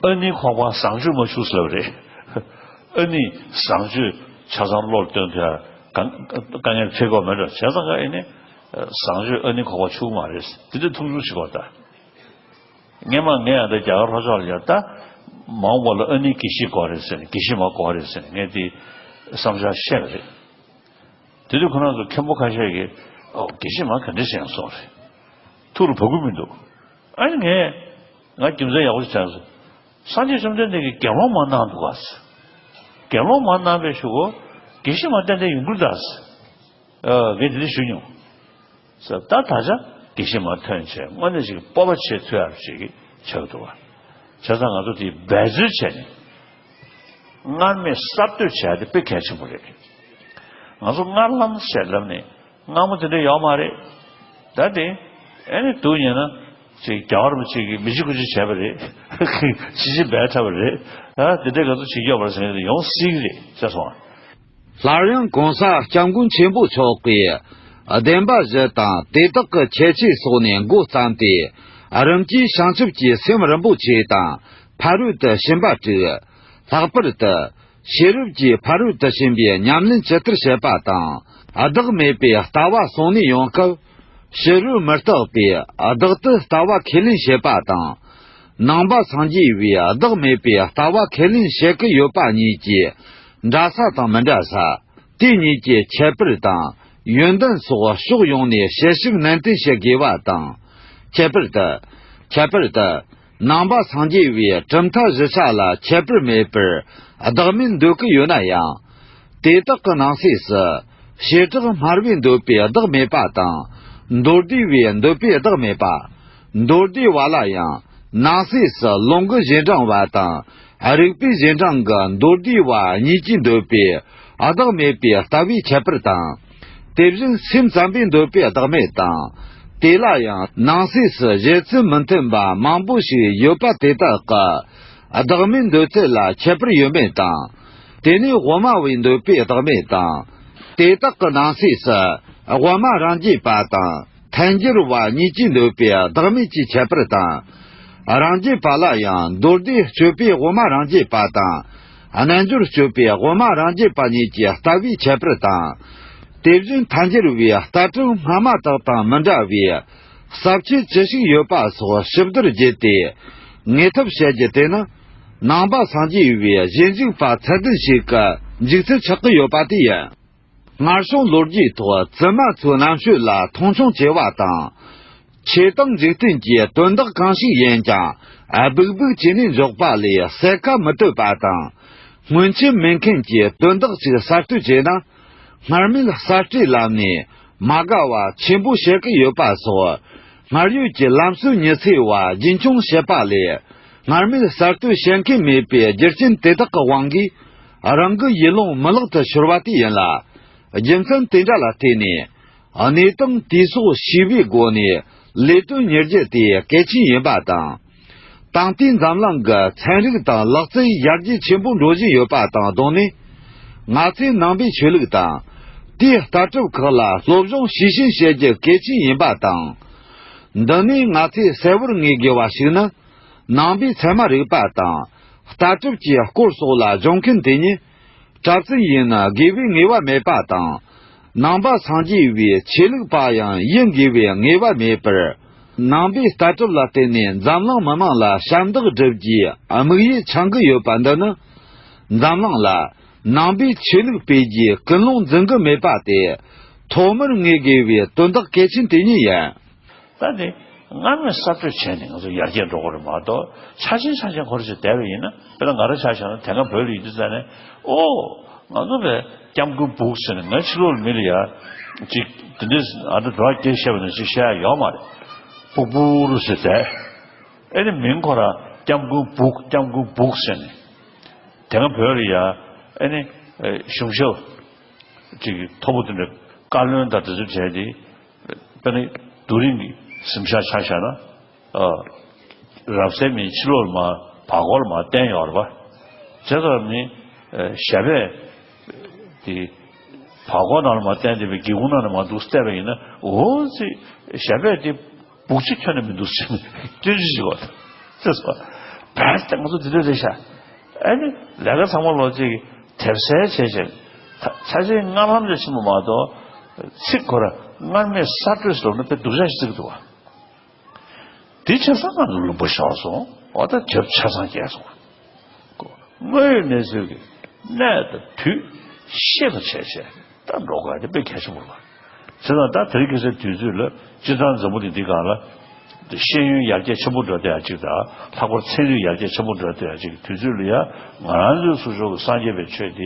ཨ་ནི་ཁོག་པ་བཟང་སྤྱོད་མ་འཆུགས་ཟེར་བ་རེད། ཨ་ནི་བཟང་སྤྱོད་ཆ་ཚང་བློར་བཏོན་ཐུབ་ཡ་དཀའ་ངལ་འཕྲད་ཀྱི་ཡོད་མེད་འགྲོ། བྱས་ཙང་ཀ་ཨེ་ནི་བཟང་སྤྱོད་ཨ་ནི་ཁོག་པ་འཆུགས་མ་རེད། དེ་འདྲ་མཐོང་ཆུང་བྱེད་དགོས་ད། སྔས་མ་ངས་ཡང་ད་རྒྱ་གར་ལྷོ་ཕྱོགས་ལ་ཡ་ད་མ་འོངས་པ་ལ་ཨ་ནི་དགེ་བཤེས་དགོས་རེད་ཟེར་ནས་དགེ་བཤེས་མ་དགོས་རེད་ཟེར་ནས་ངས་དེ་བསམ་འཆར་བཤད་པ་རེད། དེ་དུས་ཁོ་རང་ཚོ་མཁན་པོ་ཁ་ཤས་ཀྱིས་ཨོ་དགེ་བཤེས་མ་ག་འདྲ་བྱས་ཡང་སོང་རེད། ཐུགས་ལ་བབ་ཀྱི་མི་འདུག་ཨ་ནི་ངས་ང་རྒྱུ་མཚན་ཡག་པོ་ཞིག་དྲན་སོང་། སངས་རྒྱས་བཅོམ་ལྡན་འདས་ཀྱིས་དགེ་སློང་མ་གནང་འདུག་ག་ཟེར། དགེ་སློང་མ་གནང་བའི་གཞུག་གུ་དགེ་བཤེས་མ་ཏན་ཏན་ཡོང་གི་རེད་ད་ཟེར། ཨ་ངས་དེ་འདྲ་ཞུས་མྱོང་། ཟེར་ད་ད་ཆ་དགེ་བཤེས་མ་ཐོན་བྱས་དངོས་གནས་ཅིག་སྤོབས་པ་བྱེད་ཐུབ་ཡག་ཅིག་ཆགས་འདུག་བ། བྱས་ཙང་ང་ཚོ་དེ་འབད་རྩོལ་བྱས་ནས་སྔར་མེད་གསར་གཏོད་བྱས་ཏེ་དཔེ་གལ་ཆེན་པོ་རེད། ང་ཚོ་སྔར་ལམ་ཞལ་ལམ་ནས་སྔ་མོ་དེ་འདྲ་ཡོད་མ་རེད། ད་དེ་ཨེ་ནི་འདུག་ཉན་ན་ཅིག་རྒྱལ་བ་རིན་པོ་ཆེ་གིས་མི་ཅི་ཀུ་ཅི་བྱས་པ་རེད། ཅི་ཅི་འབད་ཐབས་རེད། ད་དེ་འདྲ་ང་ཚོ་བྱེད་རྒྱུ་ཡོད་མ་རེད་ཟེར་ནས་ཡོང་སྲིད་གི་རེད་བྱས་སོང་ཨ། སླར་ཡང་གོང་ས་སྐྱབས་མགོན་ཆེན་པོ་མཆོག་གིས་བདེན་པ་བཞི་དང་དེ་དག་གི་ཁྱད་ཆོས་སོགས་ནས་འགོ་བརྩམས་ཏེ། རིམ་གྱིས་བྱང་ཆུབ་ཀྱི་སེམས་རིན་པོ་ཆེ་དང་ཕ་རོལ་ཏུ་ཕྱིན་པ་དྲུག་ལྷག་པར་དུ་ཤེས་རབ་ཀྱི་ཕ་རོལ་ཏུ་ཕྱིན་པའི་ཉམས་ལེན་ཇི་ལྟར་བྱེད་པ་དང་། བདག་མེད་པའི་ལྟ་བ་གསུང་ནས་ཡོང་སྐབས། ཕྱི་རོལ་མི་རྟག་པའི་བདག་ཏུ་ལྟ་བ་ཁས་ལེན་བྱེད་པ་དང་། ནང་པ་སངས་རྒྱས་པའི་བདག་མེད་པའི་ལྟ་བ་ཁས་ལེན་བྱེད་ཀྱི་ཡོད་པ་གཉིས་ཀྱི་འདྲ་ས་དང་མི་འདྲ་ས། དེ་གཉིས་ཀྱི་ཁྱད་པར་དང་ཡོན་ཏན་སོགས་ཕྱོགས་ཡོངས་ནས་དཔྱད་ཞིབ་ནན་ཏན་བྱེད་དགོས་པ་དང་། ཁྱད་པར་དུ། ཁྱད་པར་དུ། ནང་པ་སངས་རྒྱས་པའི་གྲུབ་མཐའ་བཞི་ཆ་ལ་ཁྱད་པར་མེད་པར་བདག་མེད་འདོད་ཀྱི་ཡོད་ན་ཡང་། དེ་དག་གི་ནང་གསེས་སུ། བྱེ་བྲག་སྨྲ་བས་འདོད་པའི་བདག་མེད་པ་དང་། མདོ་སྡེ་བས་འདོད་པའི་བདག་མེད་པ། མདོ་སྡེ་བ་ལ་ཡང་ནང་གསེས་སུ་ལུང་གི་རྗེས་འབྲང་བ་དང་། རིགས་པའི་རྗེས་འབྲང་གི་མདོ་སྡེ་བ་གཉིས་ཀྱིས་འདོད་པའི་བདག་མེད་པའི་ལྟ་བའི་ཁྱད་པར་དང་། དེ་བཞིན་སེམས་ཙམ་པས་འདོད་པའི་བདག་མེད་དང་། དེ་ལ་ཡང་ནང་གསེས་སུ་བཞེད་ཚུལ་མི་མཐུན་པ་མང་པོ་ཞིག་ཡོད་པ་དེ་དག་གི་བདག་མེད་འདོད་ཚུལ་ལ་ཁྱད་པར་ཡོད་མེད་དང་། དེ་ནས་དབུ་མ་བས་འདོད་པའི་བདག་མེད་དང་། དེ་དག་གི་ནང་གསེས་སུ་དབུ་མ་རང་རྒྱུད་པ་དང་། ཐལ་འགྱུར་བ་གཉིས་ཀྱིས་འདོད་པའི་བདག་མེད་ཀྱི་ཁྱད་པར་དང་། རང་རྒྱུད་པ་ལ་ཡང་མདོ་སྡེ་སྤྱོད་པའི་དབུ་མ་རང་རྒྱུད་པ་དང་། རྣལ་འབྱོར་སྤྱོད་པའི་དབུ་མ་རང་རྒྱུད་པ་གཉིས་ཀྱི་ལྟ་བའི་ཁྱད་པར་དང་། དེ་བཞིན་ཐལ་འགྱུར་བའི་ལྟ་གྲུབ་སྔ་མ་དག་དང་མི་འདྲ་བའི་ཟབ་ཁྱད་ཅི་ཞིག་ཡོད་པ་སོགས་ཞིབ་བསྡུར་བགྱིས་ཏེ། ངེས་ཐབས་བྱ་རྒྱུ་དེ་ནི། ནང་པ་སངས་རྒྱས་པའི་ཞེན་ཞིག་པ་ཚད་ལྡན་ཞིག་གི་འཇུག་ཚུལ་ཆགས་ཀྱི་ཡོད་པ་དེ་ཡིན། སྔར་བྱུང་ལོ་རྒྱུས་ཐོག་བཙུན་མ་ཚོའི་རྣམ་དཔྱོད་ལ་མཐོང་ཆུང་ཆེ་བ་དང་། ཆོས་དང་འཇིག་རྟེན་གྱི་དོན་དག་གང་ཞིག་ཡིན་ཀྱང་སྦུག་སྦུག་བྱས་ནས་འཇོག་པ་ལས་གསལ་ཁ་མི་བཏོད་པ་དང་། སྔོན་ཆད་མེད་མཁན་གྱི་དོན་དག་ཅིག་གསར་གཏོད་བྱས་ན། སྔར་མེད་གསར་སྐྲུན་ལམ་ནས་མ་དགའ་བ་ཆེན་པོ་བྱེད་ཀྱི་ཡོད་པ་སོགས། སྔར་ཡོད་ཀྱི་ལམ་སྲོལ་ཉི་ཚེ་བ་རྒྱུན་འཁྱོངས་བྱེད་པ་ལས། སྔར་མེད་གསར་གཏོད་བྱེད་མཁན་མེད་པའི་རྒྱུ་རྐྱེན་དེ་དག་གི་དབང་གིས། རང་གི་ཡུལ་ལུང་མི་ལག་ཏུ་ཤོར་བ་དེ་ཡིན་ལ། རྒྱུ་མཚན་དེ་འདྲ་ལ་བརྟེན་ནས། གནས་སྟངས་དེ་སོགས་ཤེས་པའི་སྒོ་ནས་ལས་དོན་གཉེར་རྒྱུ་དེ་གལ་ཆེན་ཡིན་པ་དང་། ད་ལྟའི་འཛམ་གླིང་གི་ཚན་རིག་དང་ལག་རྩལ་ཡར་རྒྱས་ཆེན་པོ་འགྲོ་བཞིན་ཡོད་པ་དང་བསྡོངས་ནས། ང་ཚོས་ནང་པའི་ཆོས་ལུགས་དང་། དེའི་ལྟ་གྲུབ་ཁག་ལ་སློབ་སྦྱོང་ཤུགས་ཆེན་བྱེད་རྒྱུ་གལ་ཆེན་ཡིན་པ་དང་། འདི་ནས་ང་ཚོས་གསལ་བོར་ངེས་དགོས་པ་ཞིག་ནི། ནང་པའི་ཚད་མ་རིག་པ་དང་། ལྟ་གྲུབ་ཀྱི་སྐོར་སོགས་ལ་སྦྱོང་མཁན་དེ་ཉིད། གྲྭ་བཙུན་ཡིན་ན་དགེ་བའི་ངེས་པ་མེད་པ་དང་། ནང་པ་སངས་རྒྱས་པའི་ཆོས་ལུགས་པ་ཡང་ཡིན་དགོས་པའི་ངེས་པ་མེད་པར། ནང་པའི་ལྟ་གྲུབ་ལ་བརྟེན་ནས་འཛམ་གླིང་མི་དམངས་ལ་ཞབས་འདེགས་སྒྲུབ་རྒྱུའི་དམིགས་ཡུལ་འཆང་གི་ཡོད་པ་འདི་ནི། འཛམ་གླིང་ལ་ནང་པའི་ཆོས་ལུགས་སྤེལ་རྒྱུའི་ཀུན་སློང་འཛིན་གི་མེད་པ་དེ། ཐོག་མར་ངེས་དགོས་པའི་དོན་དག་གལ་ཆེན་དེ་ཉིད་ཡིན། ད་ནི་སྔར་མེད་གསར་གཏོད་བྱས་ནས་ང་ཚོ་ཡར་རྒྱས་འགྲོ་དགོས་རེད་མ་གཏོགས། ཆ་ཆེན་ཆ་ཆེན་ཁོ་རང་ཚོས་བསྡད་པ་ཡིན་ན། དཔེར་ན་ང་རང་ཆ་བཞག་ན་དེ་སྔ་བོད་ལ་ཡོད་དུས་ཙ་ནས། ཨོ། ང་ཚོ་བས་སྐྱབས་མགོན་སྦུག་ཟེར་ནས་ང་ཕྱི་ལོགས་ལ་མི་ལ་ཡ་ཅིག་དེ་འདྲས་ཨ་འདྲ་འགྲོ་བ་སྐད་བཤད་པ་ནང་བཞིན་བཤད་ཡ་ཡོད་མ་རེད། སྦུག་སྦུག་རུ་ཟེར་བསྡད། ཨེ་ནི་མིང་ཁོ་རང་སྐྱབས་མགོན་སྦུག་སྐྱབས་མགོན་སྦུག་ཟེར་ནས། དེ་སྔ་བོད་ལ་ཡ་ཨེ་ནི་གཞུང་ཞབས་ཅིག་མཐོ་པོ་དེ་འདྲ་བཀའ་བློན་དང་དེ་ཚོ་བྱས་ཏེ། དཔེར་ན་རྡོ་རིང་གི་གཟིམ་ཤག་ཆ་བཞག་ན། ཨ། རབ་གསལ་མའི་ཕྱི་ལོགས་ལ་མར་བར་སྐོར་ལ་མར་བསྟན་ཡོད་རེད་པ། བྱས་ཙང་ནི། ཨ། ཞབས་པད་དེ་ བར་སྐོར་ནང་ལ་མར་བསྟན་བསྡད་པའི་སྒེའུ་ཁུང་ནང་ལ་མར་འདུག་བལྟས་པ་ཡིན་ན། འོ་ཙི། ཞབས་པད་དེ་སྦུག་གཅིག་ཁྱོན་ནས་མི་འདུག་ཟེར་ནས་སྐྱོན་བརྗོད་བྱེད་པ། ཅེས་སོ། བས་ཏེ་ང་ཚོ་དེ་འདྲ་རེད་ཤག་ཨ་ནི་ལས་ཀ་ཚང་མ་ལོ་ཅིག་དེབ་གསལ་བྱས་བྱས། ཆ་ཆེན་སྔར་ལམ་ཅིག་ཕྱིན་པ་མ་གཏོགས། ཚིག་ཁོ་ར་སྔར་མེད་གསར་གཏོད་ཟེར་ལབ་ན་དཔེ་སྡུག་ཅག་ཞིག་བརྩི་གི་འདུག་བ། དེ་ཆ་ཚང་ང་ཚོ་ལུང་པ་ཤོར་སོང་། འོ་ད་དེབ་ཆ་ཚང་བརྒྱབ་སོང་། དངོས་ཡོད་གནས་ཚུལ་གྱི་གནས་དང་དུས་ཤེས་པར་བྱས་བྱས། ད་འགྲོ་དགོས་དེ་དཔེ་གལ་ཆེན་པོ་རེད། བྱས་ཙང་ད་དེ་རིང་ཁ་སང་དུས་ཚོད་ལ་སྤྱིར་བཏང་འཛམ་བུ་གླིང་འདི་སྒང་ལ་ཤེས་ཡོན་ཡར་རྒྱས་ཆེན་པོ་འགྲོ་བསྡད་ཡ་གཅིག་དང་། ལྷག་པར་ཚན་རིག་ཡར་རྒྱས་ཆེན་པོ་འགྲོ་བསྡད་ཡ་གཅིག་དུས་ཚོད་ལ་ཡ། ང་རང་ཚོའི་ཚུར་ཕྱོགས་ཀྱི་སངས་རྒྱས་པའི་ཆོས་འདི་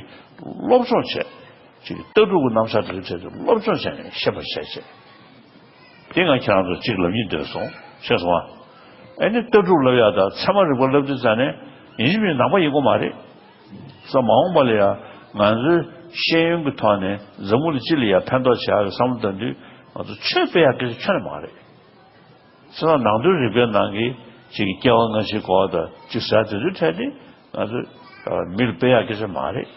སློབ་སྦྱོང་བྱས། ཅིག་ལྟ་གྲུབ་ཀྱི་རྣམ་གཞག་དེ་ཚོའི་ཐད་དུ་སློབ་སྦྱོང་བྱས་ནས་ཤེས་པར་བྱས་བྱས། དེ་ང་ཁྱེད་རང་ཚོར་ཅིག་ལབ་སྙིང་འདོད་སོང་། ཤེས་སོང་ཨ། ཨ་ནི་ལྟ་གྲུབ་ལབ་ཡ་དང་ཚད་མ་རིག་པ་ལབ་དུས་ཙ་ནས་ཡིན་གཅིག་མིན་གཅིག་ནང་པ་ཡིན་དགོས་མ་རེད། ས་མ་འོངས་པ་ལ་ཡ་ང་ཚོའི་ཤེས་ཡོན་གྱི་ཐོག་ནས་འཛམ་བུ་གླིང་སྤྱི་ལ་ཡ་ཕན་ཐོགས་བྱ་ཡ་གི་བསམ་བློ་བཏང་དུས། ང་ཚོ་ཆོས་སྤེལ་ཡ་སྐད་ཆ་ཁྱོན་ནས་མ་རེད། ཚེ་ན་ནང་དོན་རིག་པའི་ནང་གི་ཅིག་སྐྱེ་བ་སྔ་ཕྱིའི་སྐོར་དང་ཅིག་ཟེར་དེ་ཚོའི་གྲས་དེ་ང་ཚོས་མི་ལ་སྤེལ་ཡག་སྐད་ཆ་མ་རེད།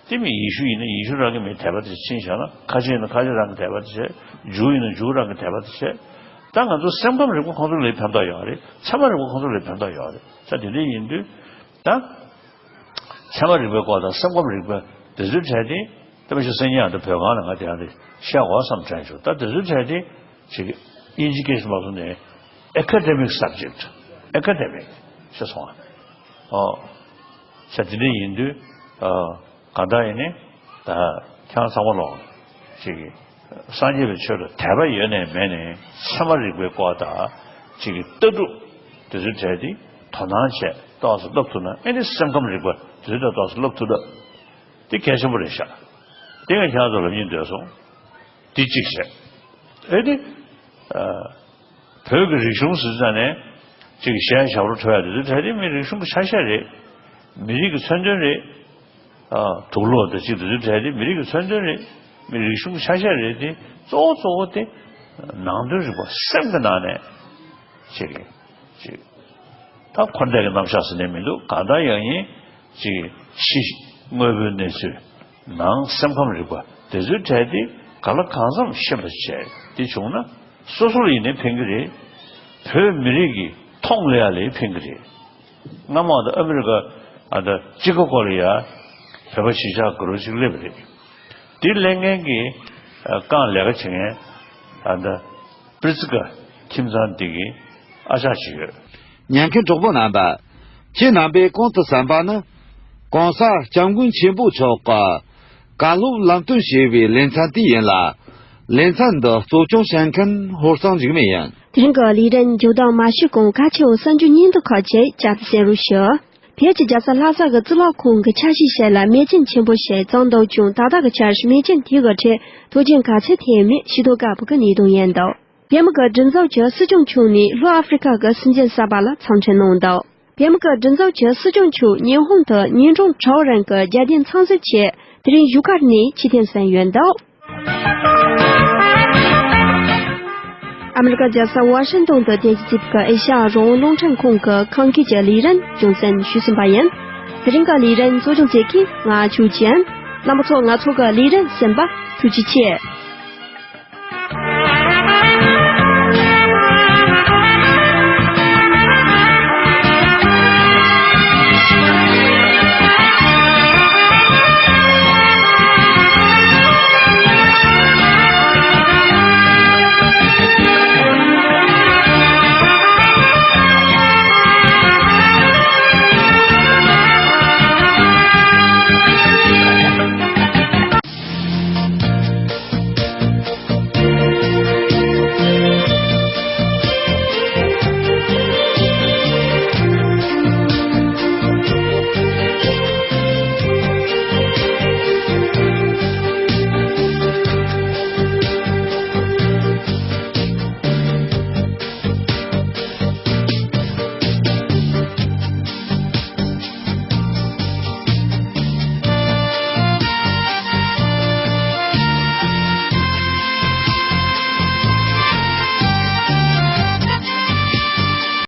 དེ་མིན་ཡེ་ཤུ་ཡིན་ན་ཡེ་ཤུ་རང་གི་མི་དད་པ་དེ་ཕྱིན་བཞག་ན། ཁ་ཆེ་ཡིན་ན་ཁ་ཆེ་རང་གི་དད་པ་དེ་བྱས། ཇུའུ་ཡིན་ན་ཇུའུ་རང་གི་དད་པ་དེ་བྱས། ད་ང་ཚོ་སེམས་ཁམས་རིག་པ་ཁོང་ཚོ་ལ་ཕན་ཐོགས་ཡོད་རེད། ཚད་མ་རིག་པ་ཁོང་ཚོ་ལ་ཕན་ཐོགས་ཡོད་རེད། ད་དེ་འདྲ་ཡིན་དུས་ད། ཚད་མ་རིག་པའི་སྐོར་དང་སེམས་ཁམས་རིག་པ་དེ་ཚོའི་གྲས་དེ། ལྟ་བ་ཞིག་སེམས་ཉིད་ཡང་དུ་བོད་སྒང་ལ་ང་དེ་ཡང་དེ་བཤད་དགོས་བསམ་དྲན་བྱུང་། ད་དེ་ཚོའི་གྲས་དེ་ཅིག་ཨིན་ཇི་སྐད་ཞིག་མ་སོང་ནས་academic subject། academic་ཞེས་སོང་ཨ། ཨོ། ས་དེ་འདྲ་ཡིན་དུས། ཨ། གང་ལྟར་ཡིན་ནའི་ད་ཁྱེད་རང་ཚང་མ་ལོག་ཅིག་སངས་རྒྱས་པའི་ཆོས་ལ་དད་པ་ཡོད་ནས་མེད་ནས་ཚད་མ་རིག་པའི་སྐོར་དང་ཅིག་ལྟ་གྲུབ་དེ་ཚོའི་གྲས་དེ་དོ་སྣང་བྱས་ཏོག་ཙམ་བསླབ་ཐུབ་ན། ཨེ་ནི་སེམས་ཁམས་རིག་པ་དེ་ཚོའི་ཐད་ཏོག་ཙམ་བསླབ་ཐུབ་ན། དེ་གལ་ཆེན་པོ་རེད་ཤག་དེ་ང་ཁྱེད་རང་ཚོ་ལ་སྙིང་འདོད་སོང་། དེ་གཅིག་བྱས། ཨེ་ནི། ཨ། བོད་ཀྱི་རིག་གཞུང་ཟེར་ཙང་ནས་ཅིག་གཞས་ཞབས་བྲོ་འཁྲབ་ཡ་དེ་ཚོ་གྲས་དེ་མི་རིག་གཞུང་གི་ཆ་ཤས་རེད། མི་རིགས་ཀྱི་མཚོན་དོན་རེད། ཨ། དུག་ལོག་དང་ཅིག་དེ་ཚོ་གྲས་དེ་མི་རིགས་ཀྱི་མཚོན་དོན་རེད། མི་རིག་གཞུང་གི་ཆ་ཤས་རེད་དེ། གཙོ་བོ་གཙོ་བོ་དེ་ནང་དོན་རིག་པ་སེམས་ཀྱི་ནང་ནས་ཅིག་ཅིག་ད་འཁོར་འདས་ཀྱི་རྣམ་གཞག་ཟེར་ནས་མི་འདུག་གང་ལྟར་ཡང་ཡིན་ཅིག་ཕྱི་དངོས་པོའི་གནས་ཚུལ། ནང་སེམས་ཁམས་རིག་པ་དེ་ཚོའི་གྲས་དེ་ག་ལ་གང་འཚམ་ཤེས་པ་བྱས་དེ་བྱུང་ན་སོ་སོ་ལ་ཡིན་ནའི་ཕན་གྱི་རེད། བོད་མི་རིགས་ཀྱི་མཐོང་ལ་ཡ་ལ་ཕན་གྱི་རེད། སྔ་མ་དང་ཨ་མི་རི་ཀ་ཨ་ད་ཅི་ཀ་གོ་ལ་ཡ་བོད་པ་གཞིས་ཆགས་དགུ་རོ་ཅིག་སླེབས་པ་རེད། དེ་སླེབས་མཁན་གྱི་ཨ་རྐང་ལས་ཀ་བྱེད་མཁན་ཨ་ད་པྲི་ཙི་ཀ་ཁྱིམ་ཚང་འདི་གི་ཨ་ཅག་ཅིག་ཡོད། ཉན་མཁན་གྲོགས་པོ་རྣམ་པ། ཁྱེད་རྣམ་པས་གོང་དུ་གསན་པ་ནི། ༸གོང་ས་༸སྐྱབས་མགོན་ཆེན་པོ་མཆོག་གི་བཀའ་སློབ་ལམ་སྟོན་ཞེས་པའི་ལེ་ཚན་དེ་ཡིན་ལ། ལེ་ཚན་འདི་གཙོ་སྐྱོང་བྱེད་མཁན་ཧོར་གཙང་འཇིགས་མེད་ཡིན། དེ་རིང་གི་ལས་རིམ་མཇུག་བསྡོམས་མ་ཞུས་གོང་ཁ་ཆེའོ་གསར་འགྱུར་སྙིང་དུ་ཁག་ཅིག་བཅར་ཏེ་གསན་རོགས་ཞུ། བོད་ཀྱི་རྒྱལ་ས་ལྷ་ས་གི་གཙུག་ལག་ཁང་གི་ཆ་ཤས་ཤིག་ལ་མེ་ཅན་ཆེན་པོ་ཞིག་བརྫངས་འདུག་ཀྱང་ད་ལྟ་གི་ཆར་མེ་ཅན་དེ་གི་ཁྲོད་དོགས་ཅན་ག་ཚད་ཐེབས་མེད་ཤེས་རྟོགས་དཀའ་པོ་གི་གནད་དོན་ཡིན་འདུག་བོད་མི་གི་སྒྲིག་འཛུགས་ཀྱི་སྲིད་སྐྱོང་མཆོག་ནས་ལྷོ་ཨ་ཧྥེ་རི་ཁ་གི་སྲིད་འཛིན་གསར་པ་ལ་འཚམས་འདྲི་གནང་འདུག་བོད་མི་གི་སྒྲིག་འཛུགས་ཀྱི་སྲིད་སྐྱོང་མཆོག་ཉི་ཧོང་དུ་ཉིན་གྲངས་དྲུག་རིང་གི་རྒྱལ་བསྟན་འཚམས་གཟིགས་ཆེད་དེ་རིང་བཞུགས་སྒར་ནས་ཕྱིར་འཐེན་གསན་ཡོད་འདུག་ཨ་མི་རི་ཀ་རྒྱལ་ས་ཝ་ཤིང་ཏོན་དུ་རྟེན་གཞི་བྱས་པའི་ཨེ་ཤ་ཡ་རང་དབང་རླུང་འཕྲིན་ཁང་གི་ཁམས་སྐད་ཀྱི་ལས་རིམ་རྒྱང་སྲིང་ཞུས་ཟིན་པ་ཡིན། དེ་རིང་གི་ལས་རིམ་གཙོ་སྐྱོང་བྱེད་མཁན་ང་ཆོས་ཅན། རྣམ་པ་ཚོ་ང་ཚོ་གི་ལས་རིམ་གསན་པར་ཐུགས་རྗེ་ཆེ།